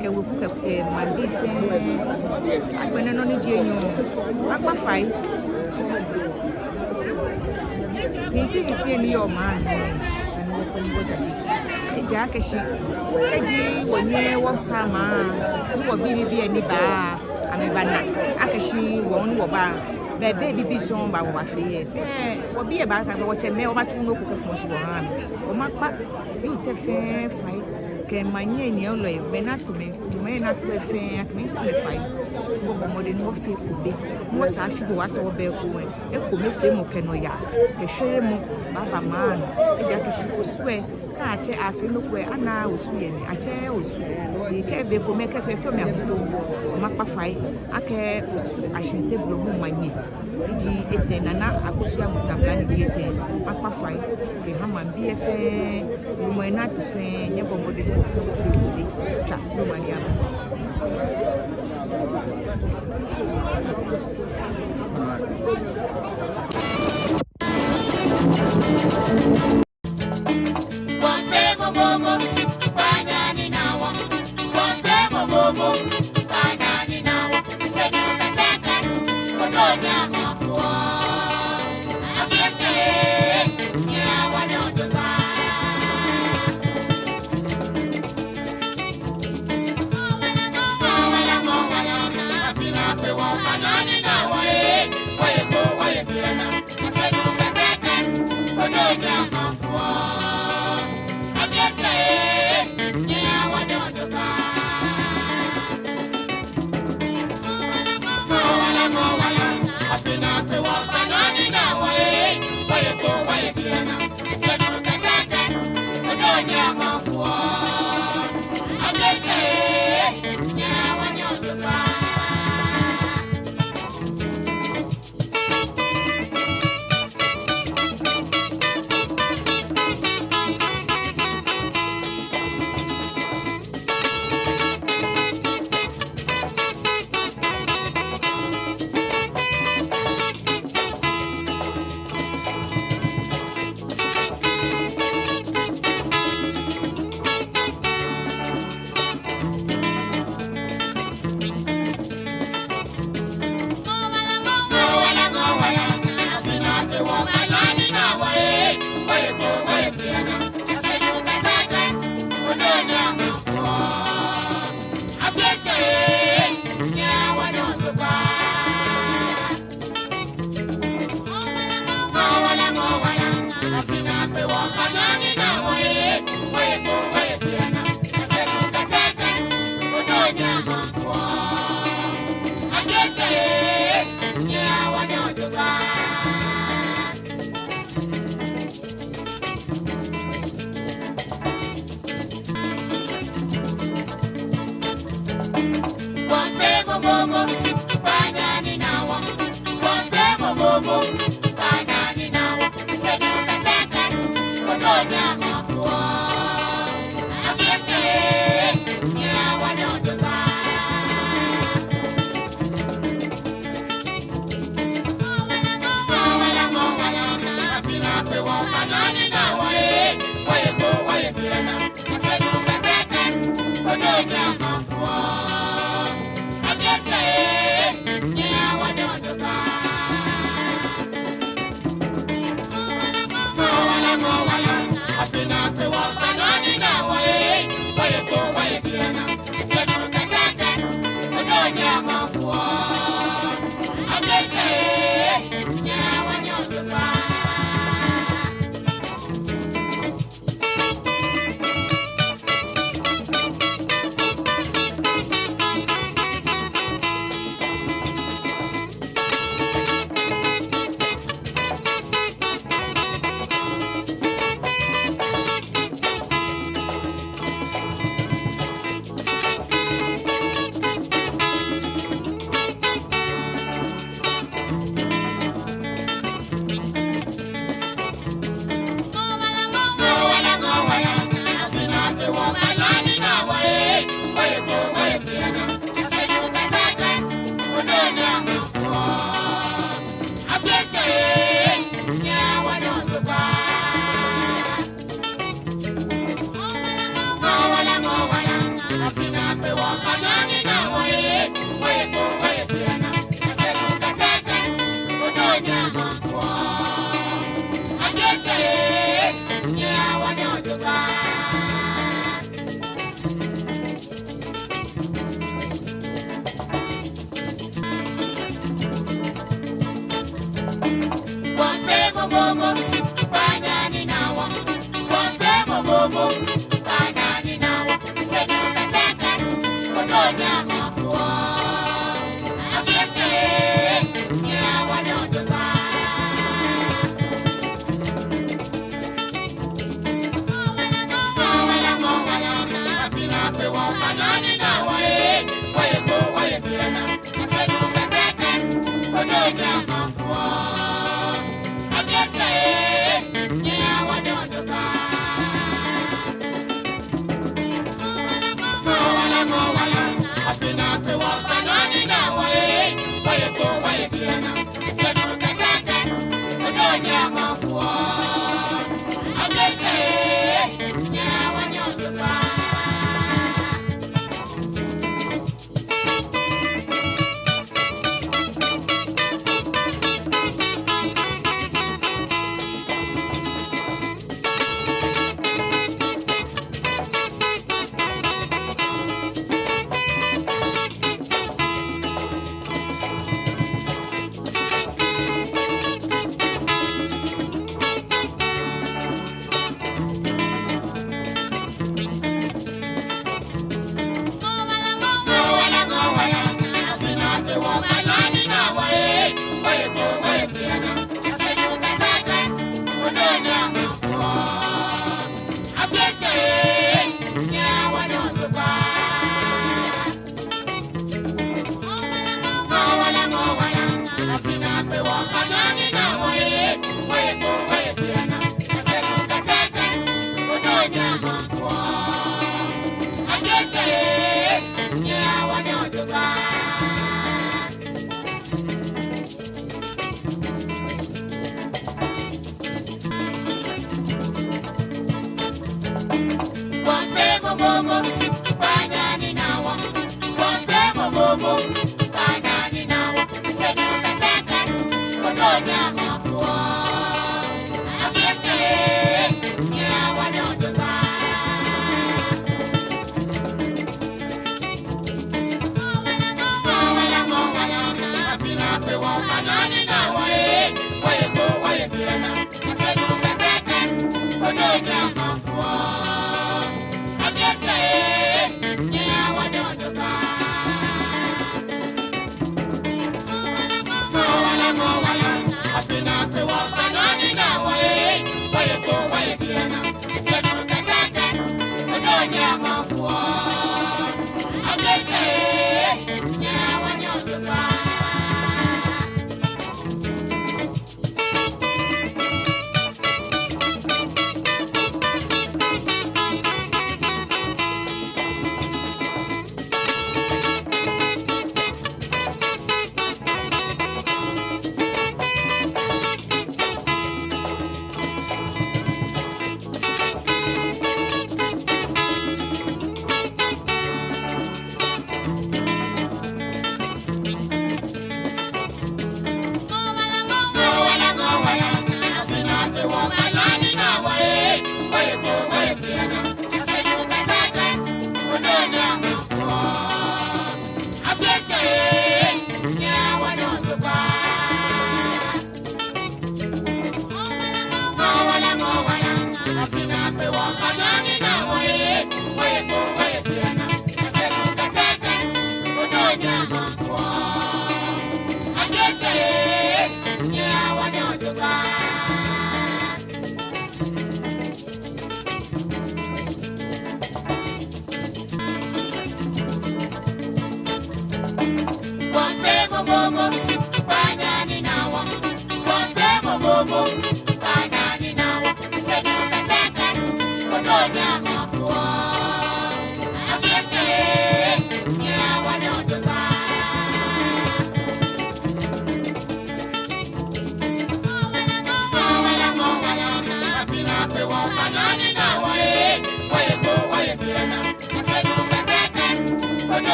Kɛ weku kɛ, kɛ maŋbii fɛɛ. Agbɛnɛ nɔ ni ji enyɔ. Akpa fai. Niti niti ni yɔɔ maŋ nɛɛ. Sani wɔkɔ ni wɔjaje. Ejaakɛ shi, eji wɔnyɛ wɔsaa maŋ, ni wɔbii bibii ni baa, amɛbana akɛ shi wɔ ni wɔba, bɛ bei bibii sɔŋŋ ba wɔbafee yɛ. Ɛɛ, wɔbii lɛ baakɛɛ akɛ wɔtsɛmɛi, wɔbaatsu nɔ ko kɛfɔ̃ shi wɔha amɛ. Wɔmaŋ kpa, yuu tɛ fɛɛ fai, kɛ maŋ nyɛ nyɛ lɔ yɛ, mɛi ni ato mɛi, mɛi ni ato lɛ fɛɛ, akɛ mɛi ni ato lɛ fai. Wɔbɔ mɔdɛŋ ni wɔfee ekome, ni wɔsaa afi ko wɔsaa wɔbɛ ekome. Ekomefeemɔ kɛ nɔyaa, kɛ shweremɔ, baaba maŋ nɔ. Ejaakɛ shi Osu lɛ, kɛ atsɛ afee nɔ ko lɛ, anaaa Osu yɛ mli, atsɛɛɛ Osu. Ni kɛ be ko mɛi kɛ fɛɛ fɛɛ mɛi ahuntoo. Wɔmaŋ kpa fai, akɛ Osu Ashante Blohuŋ Manyɛ. Eji etɛ, Nana Akosua Butamla ni ji etɛ. Maŋ kpa fai, kɛha maŋbii lɛ fɛɛ, lumɛi ni ato fɛɛ, nyɛbɔ mɔdɛŋ ni wɔfɛɛ wɔfee ekome. Tswa, lumɛi ni aba.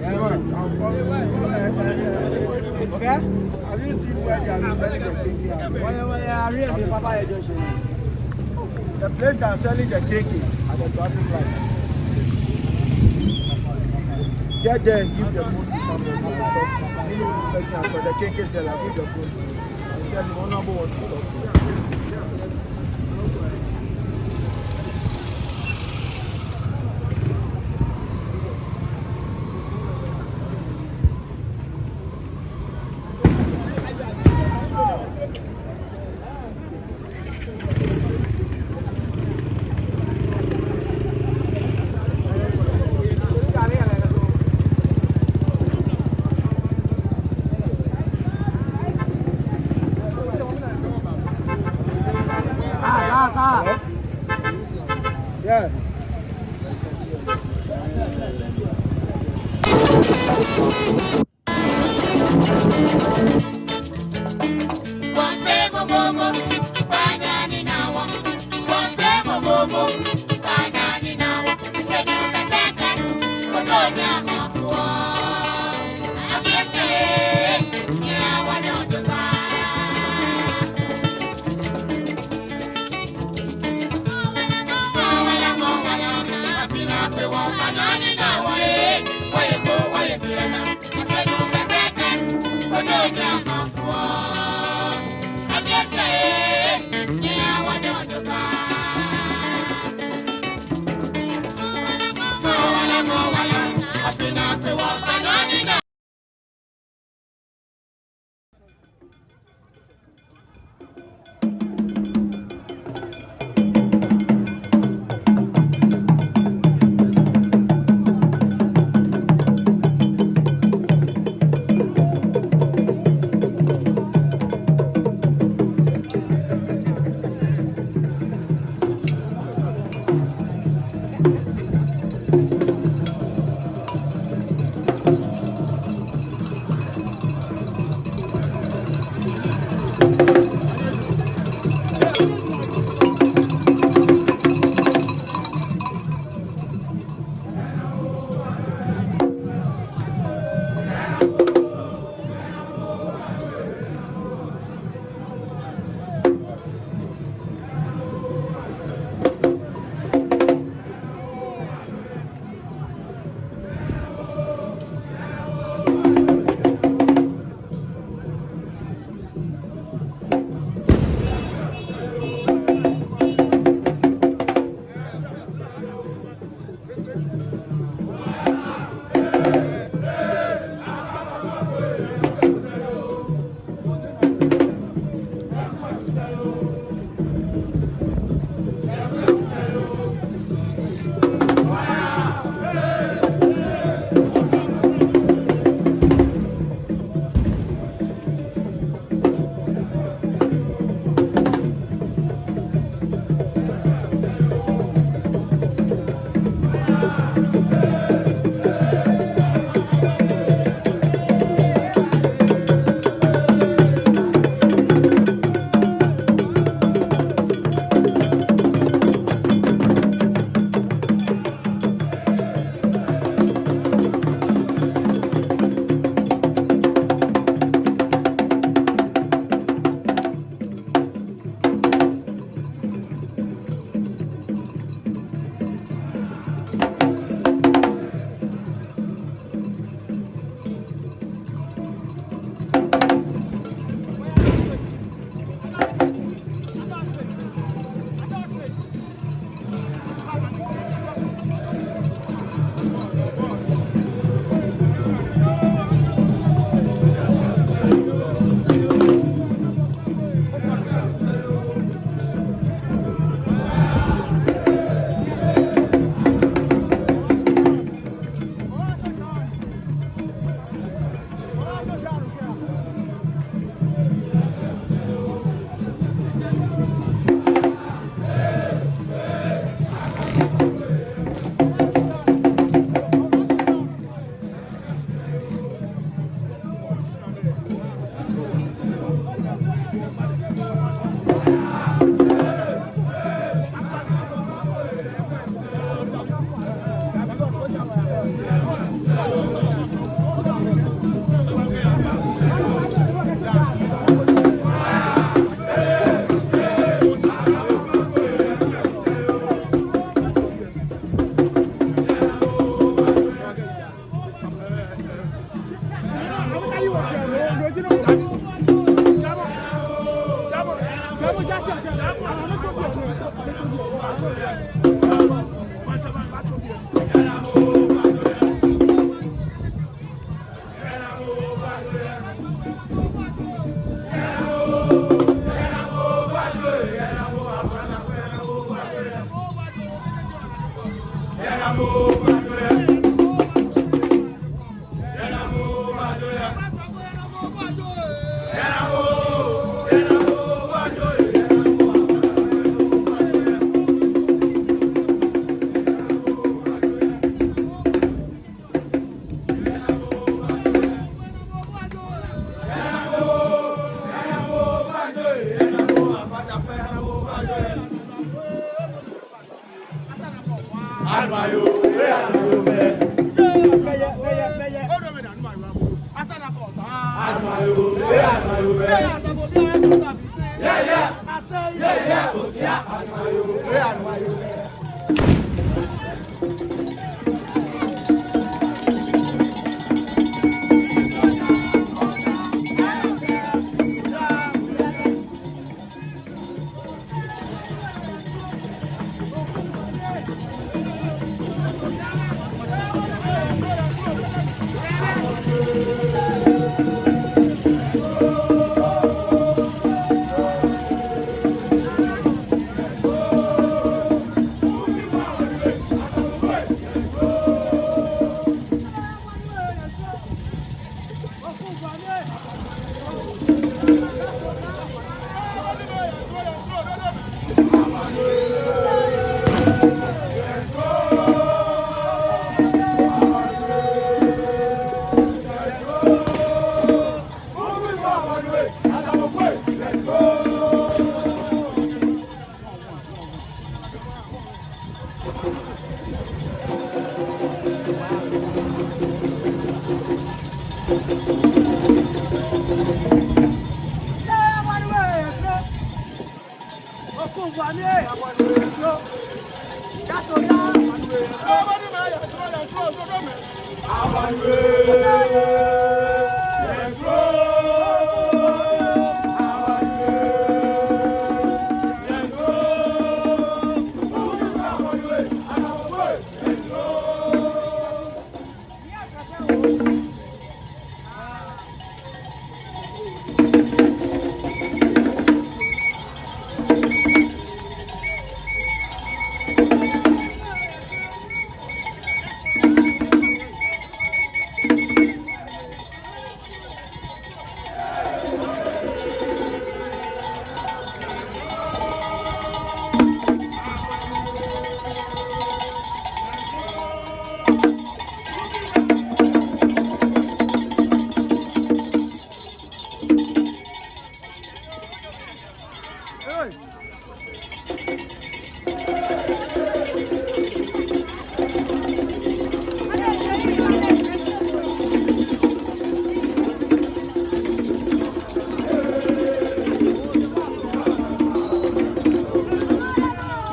Yeah, man. Okay? Have you seen where they are selling the K K? Where, where, where are you, Papa? The place they are selling the K K at the traffic light. Get there and give the phone to somebody. Person at the K K seller, give the phone to him. And tell him, "Honorable want to talk to you."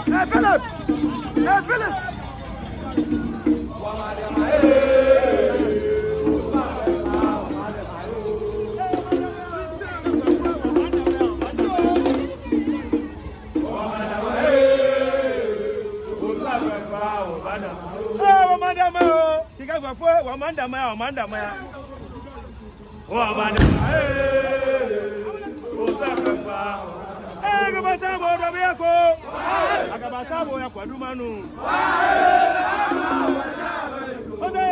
Hey, Philip! Hey, Philip! Ee, wɔmaŋ damɔ oo. Shika gbɛfo, wɔmaŋ damɔ ya, wɔmaŋ damɔ ya. Wɔmaŋ damɔ, ee, Osakwɛfa. Ee, Akabasa bo dɔ bi ya ko. Akabasa bo ya kwa duma nu. Ode.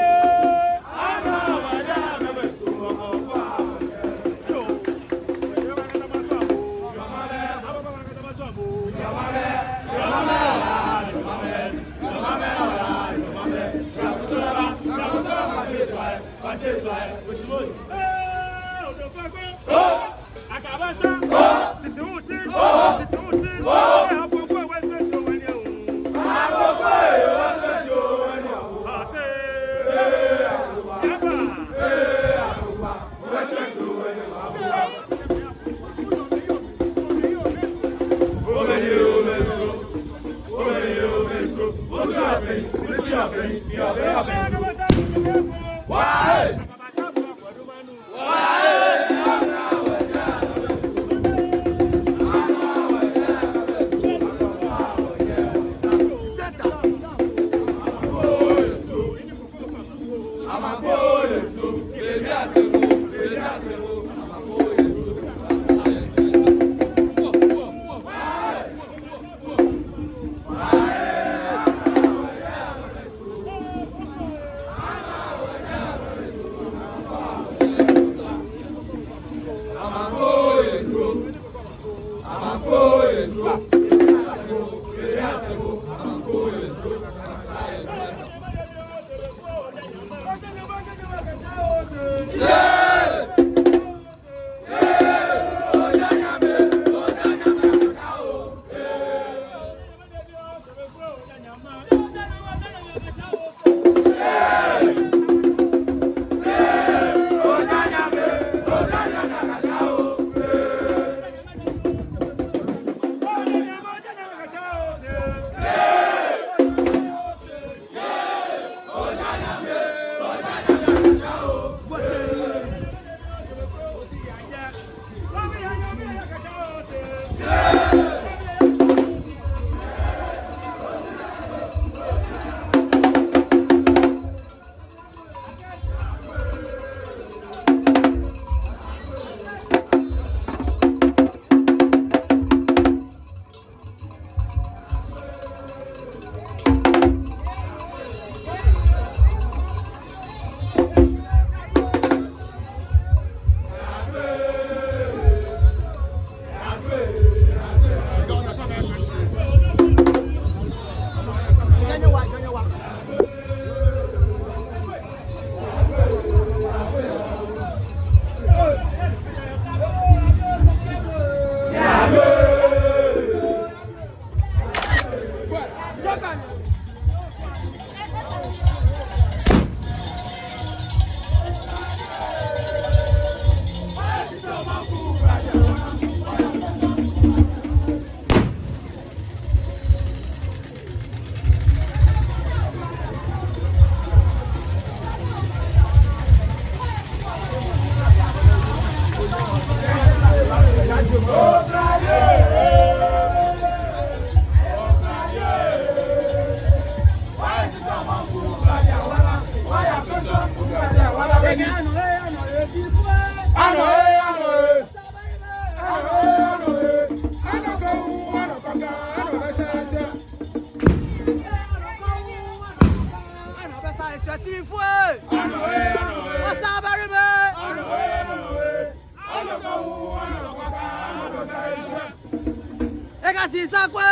Sisakwe,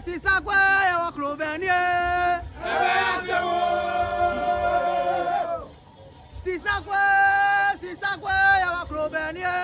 Sisakwe, yɛ wɔ krobɛŋ ni ee. Sisakwe, Sisakwe, yɛ wɔ krobɛŋ ni ee.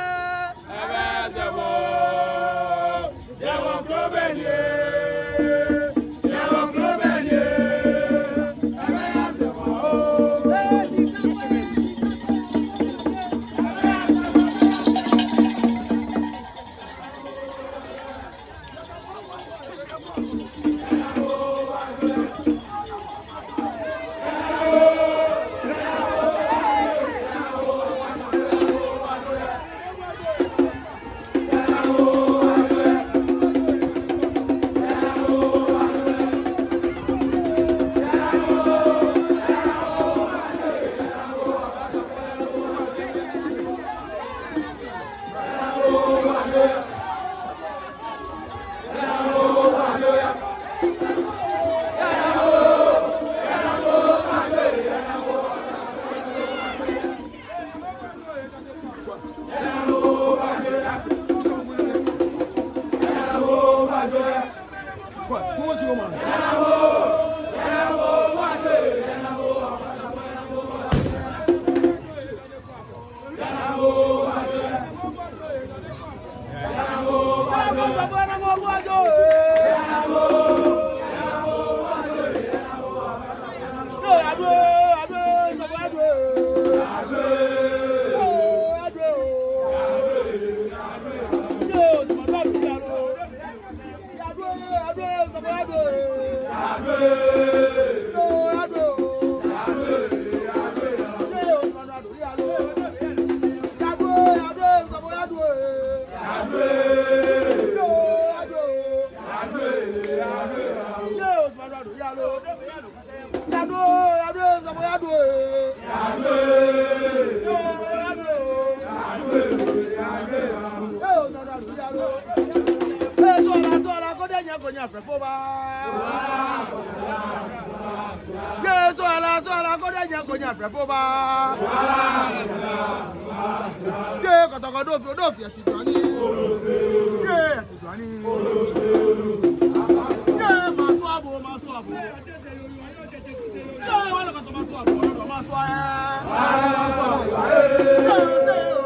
Jesu ala, so ala, ko de nya ko nya fɛ fo ba. Ye kɔtɔkɔ do fi, do fi esi jɔni. Ye esi jɔni. Ye ma so abo, ma so abo. Ye wala ma so, ma so abo, ma so abo. Ye se o.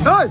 Hey!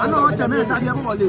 Anɔ, tsɛmɛi, tabi ebo wale.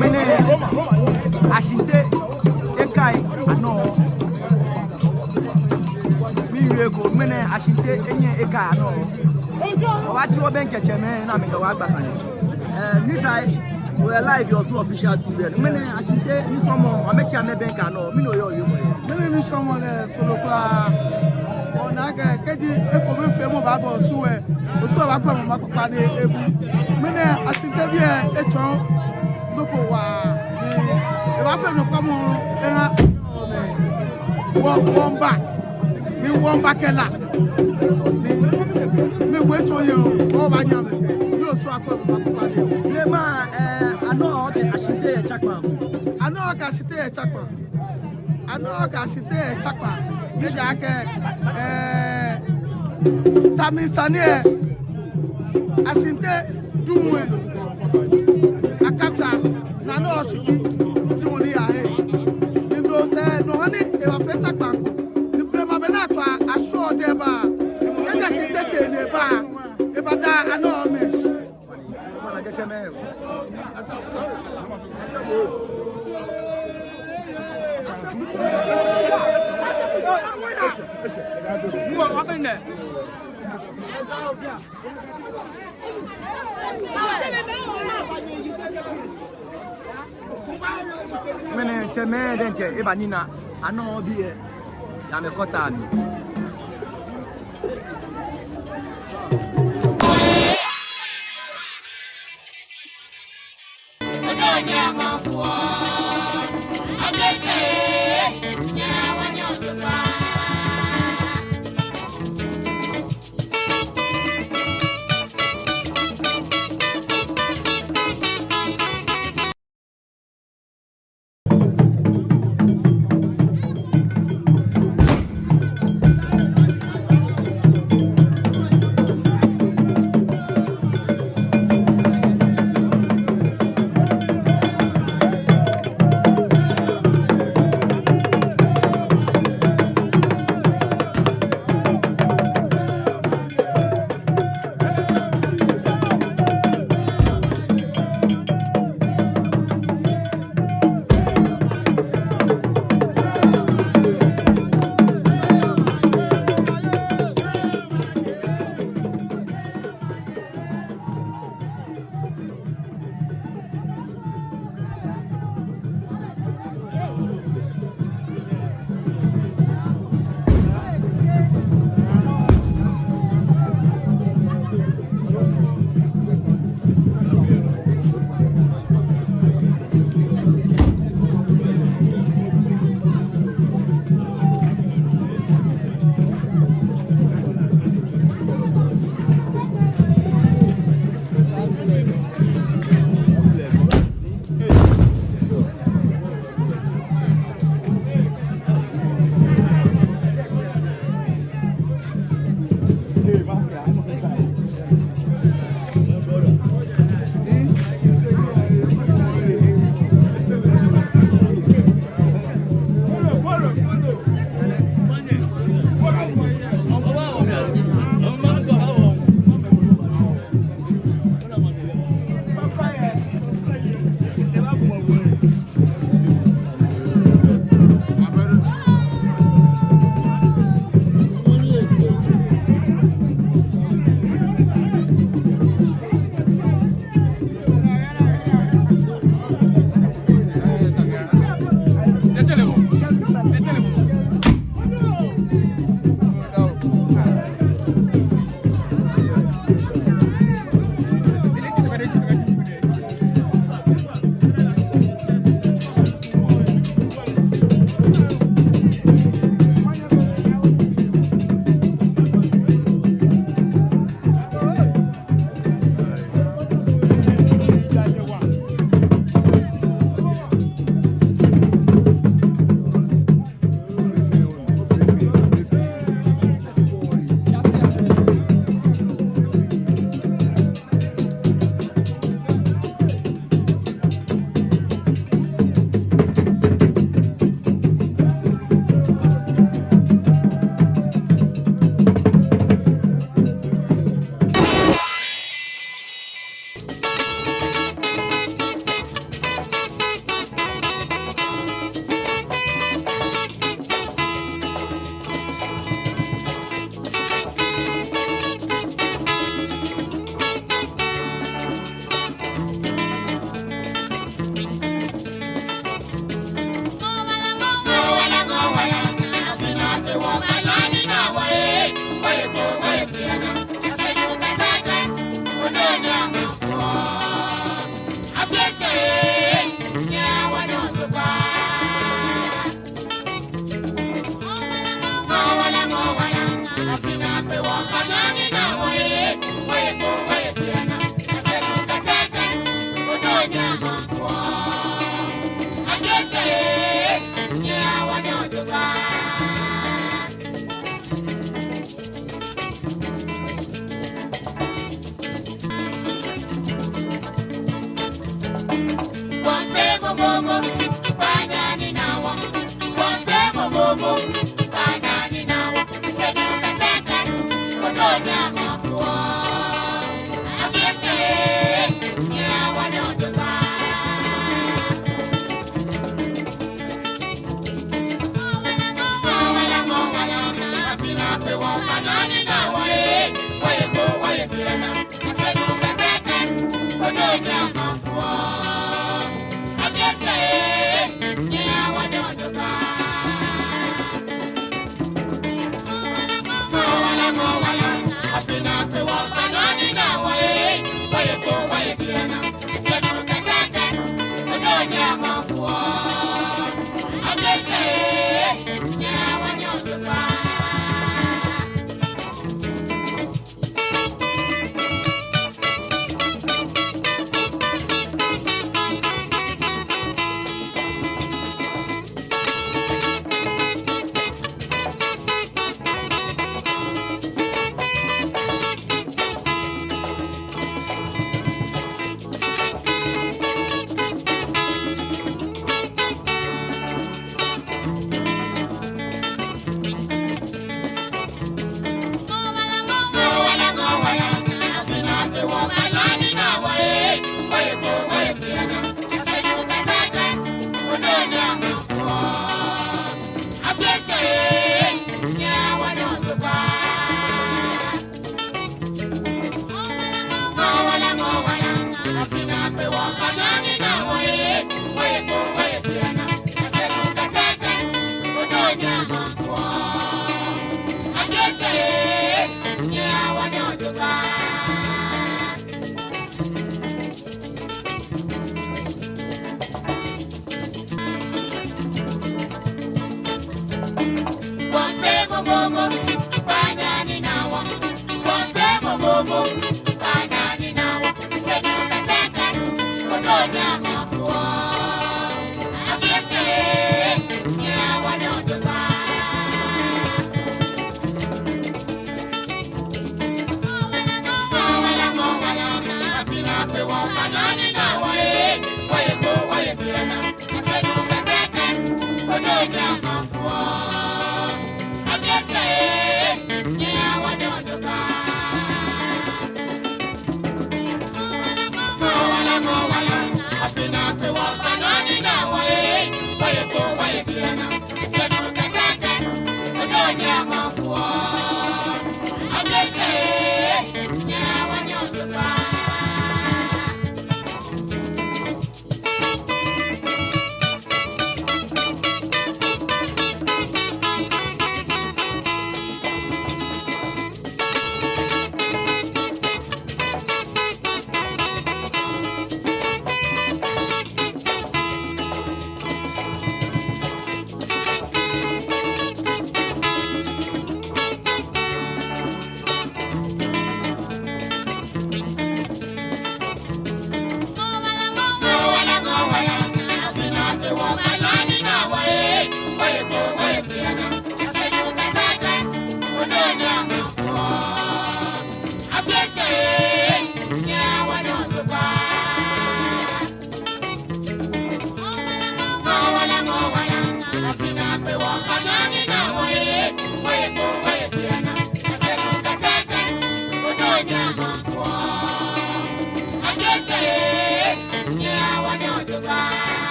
Mɛni, Ashinte, ekai anɔ. Miwie ko, mɛni, Ashinte, enyɛ ekai anɔ. Wɔbaatsi wɔbɛŋkɛ tsɛmɛi ni amɛkɛ wɔ agba sane. Eh, Mister We are live yɛ Osu Official T V. Mɛni Ashinte nitsumɔ, amɛtsɛ amɛbɛŋkɛ nɔ, mɛni oyɔɔ yɛ mɔ yɛ? Mɛni nitsumɔ lɛ solo kwraa. Ona akɛ kɛji ekomefeemɔ baaba Osu lɛ, Osu lɛ baakwɛ mama kpakpa ni ebu. Mɛni Ashinte bii lɛ etsɔ nɔ ko waa. Ni ebaafee nɔ ko mɔ eha wɔ, wɔmiiba. Ni wɔmiiba kɛ la. Ni mɛi komɛi tsɔ yɛ o, obaanyɛ amɛsɛɛ. Ni Osu akwɛ mama kpakpa ni. Blema, eh, anɔ akɛ Ashinte yɛ tsakpaa. Anɔ akɛ Ashinte yɛ tsakpaa. Anɔ akɛ Ashinte yɛ tsakpaa. Ejaakɛ, eh, tamɔ sane lɛ, Ashinte duŋ lɛ, akapta, ni anɔ Osu ji, ji mɔ ni yaa he. Ni no sɛɛ nɔ hani ebaafee tsakpaa ko. Ni blema bɛ ni atsɔ ashɔ lɛ eba. Kɛji Ashinte tee ni eba, ebaada anɔ mɛi. Mɛni tsɛmɛi diɛŋtsɛ eba nina anɔ bii lɛ yɛ amɛkɔta mli.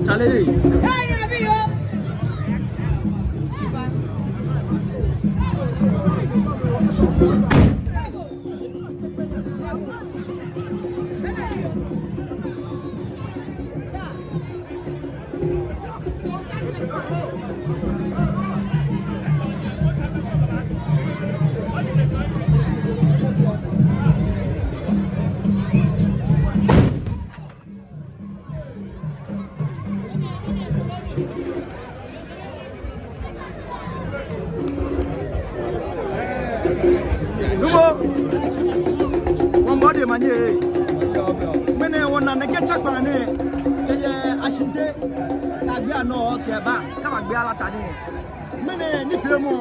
Chale. Numo, wɔmiibɔ odɛŋ omanye. Ŋmɛnɛ wɔna nɛkɛ tsakpaa nɛɛ, kɛjɛ Ashinte, kɛgbe anɔ kɛba, kɛbagbe Alata nɛɛ. Ŋmɛnɛ nifeemɔ,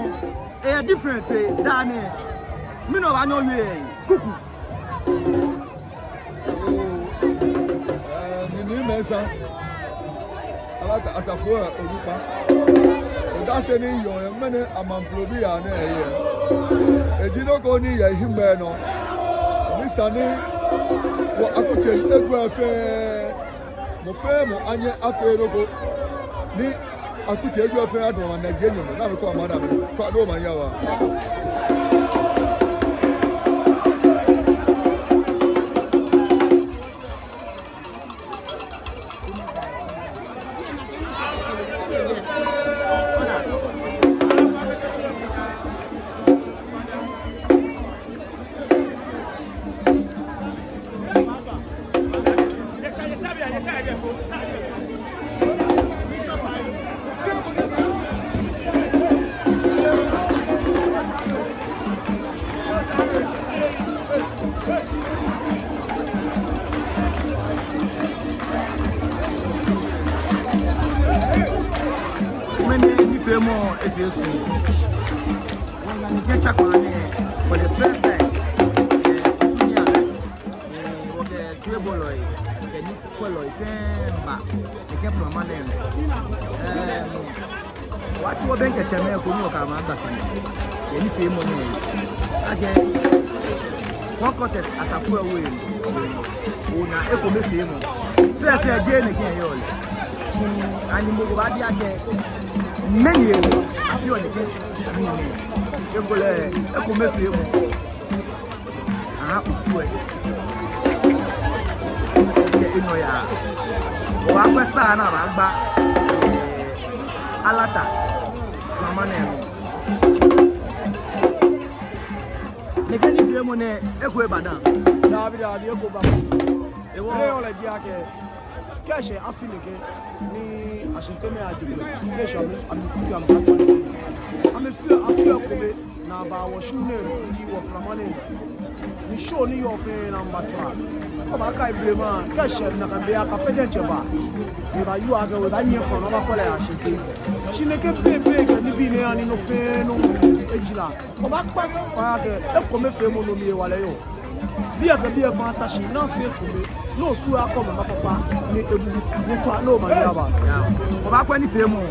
eyɛ different fe daa nɛɛ. Mɛni obaanyɛ owie, Kuku? Ɛɛ, mi Nii Mensah, Alata Asafo Onukpa. Odase ni yɔɔ yɛ ŋmɛnɛ Amaŋkrobii yaa nɛɛ yɛ. Eji nɔ ko ni yɛ hiŋmɛi nɔ. Ni esa ni wɔ akutsei enyɔ fɛɛ, mɔ fɛɛ mɔ anyɛ afee nɔ ko. Ni akutsei enyɔ fɛɛ adamɔ amɛnaa yɛ Nyɔŋmɔ, ni amɛkɔ amɛnaa amɛ. Tswa omanye waa. Ŋmɛnɛ nifeemɔ efee sɛɛ. Wɔna nɛkɛ tsakpaa nɛɛ for the first time. Ɛɛ, Osu Nii Alata. Ɛɛ, wɔkɛ toibolɔi, kɛ nikwɛlɔi fɛɛ ba nɛkɛ plama nɛɛ nɔ. Ɛɛ, wɔtsi wɔbɛŋkɛ tsɛmɛi ko ni wɔkɛ amɛ agba sane yɛ nifeemɔ nɛɛ. Akɛ Four Quarters Asafo Ewe, ona ekomefeemɔ. Fɛɛ sɛɛ jeee nɛkɛ eyɔɔ lɛ. Shi ani mɔ ko baabi akɛ mɛni hewɔ afeɔ nɛkɛ nii nɛɛ? Ekolɛ ekomefeemɔ. Aha, Osu lɛ. Kɛ enɔ yaa, wɔbaakwɛ saa ni abaagba, ɛɛ, Alata plama nɛɛ nɔ. Nɛkɛ nifeemɔ nɛɛ, eko eba dã? Daabi, daabi, eko baa. Hewɔ, hewɔ lɛ ji akɛ, kɛ eshɛ afi nɛkɛ ni Ashintemɛi aje kpo, ni eshɛ amɛ, amɛkuku amɛ, amɛfee, afee ekome, ni aba wɔ show nɛɛ, ni wɔ plama nɛɛ, ni show ni yɔɔ fɛɛ ni amɛbatswa. Kɛ obaakai blema, kɛ eshɛ nakai be lɛ, akɛ pɛ diɛŋtsɛ ba. Ni ebaayɔɔ akɛ, ebaanyɛ kpɔnɔ, abaakɔ lɛ Ashinte. Shi nɛkɛ be, be kɛ nibii nɛɛ, ani nɔ fɛɛ nɔ ejara. Obaakpa fai akɛ ekomefeemɔ nɔ mli hewalɛ yɔɔ. Biɛ fɛɛ biɛ fɛɛ ata shi ni afee ekome. Ni Osu lɛ akɔ mama kpakpa ni ebu ni tswa ni omanye aba. Yaa. Obaakwɛ nifeemɔ.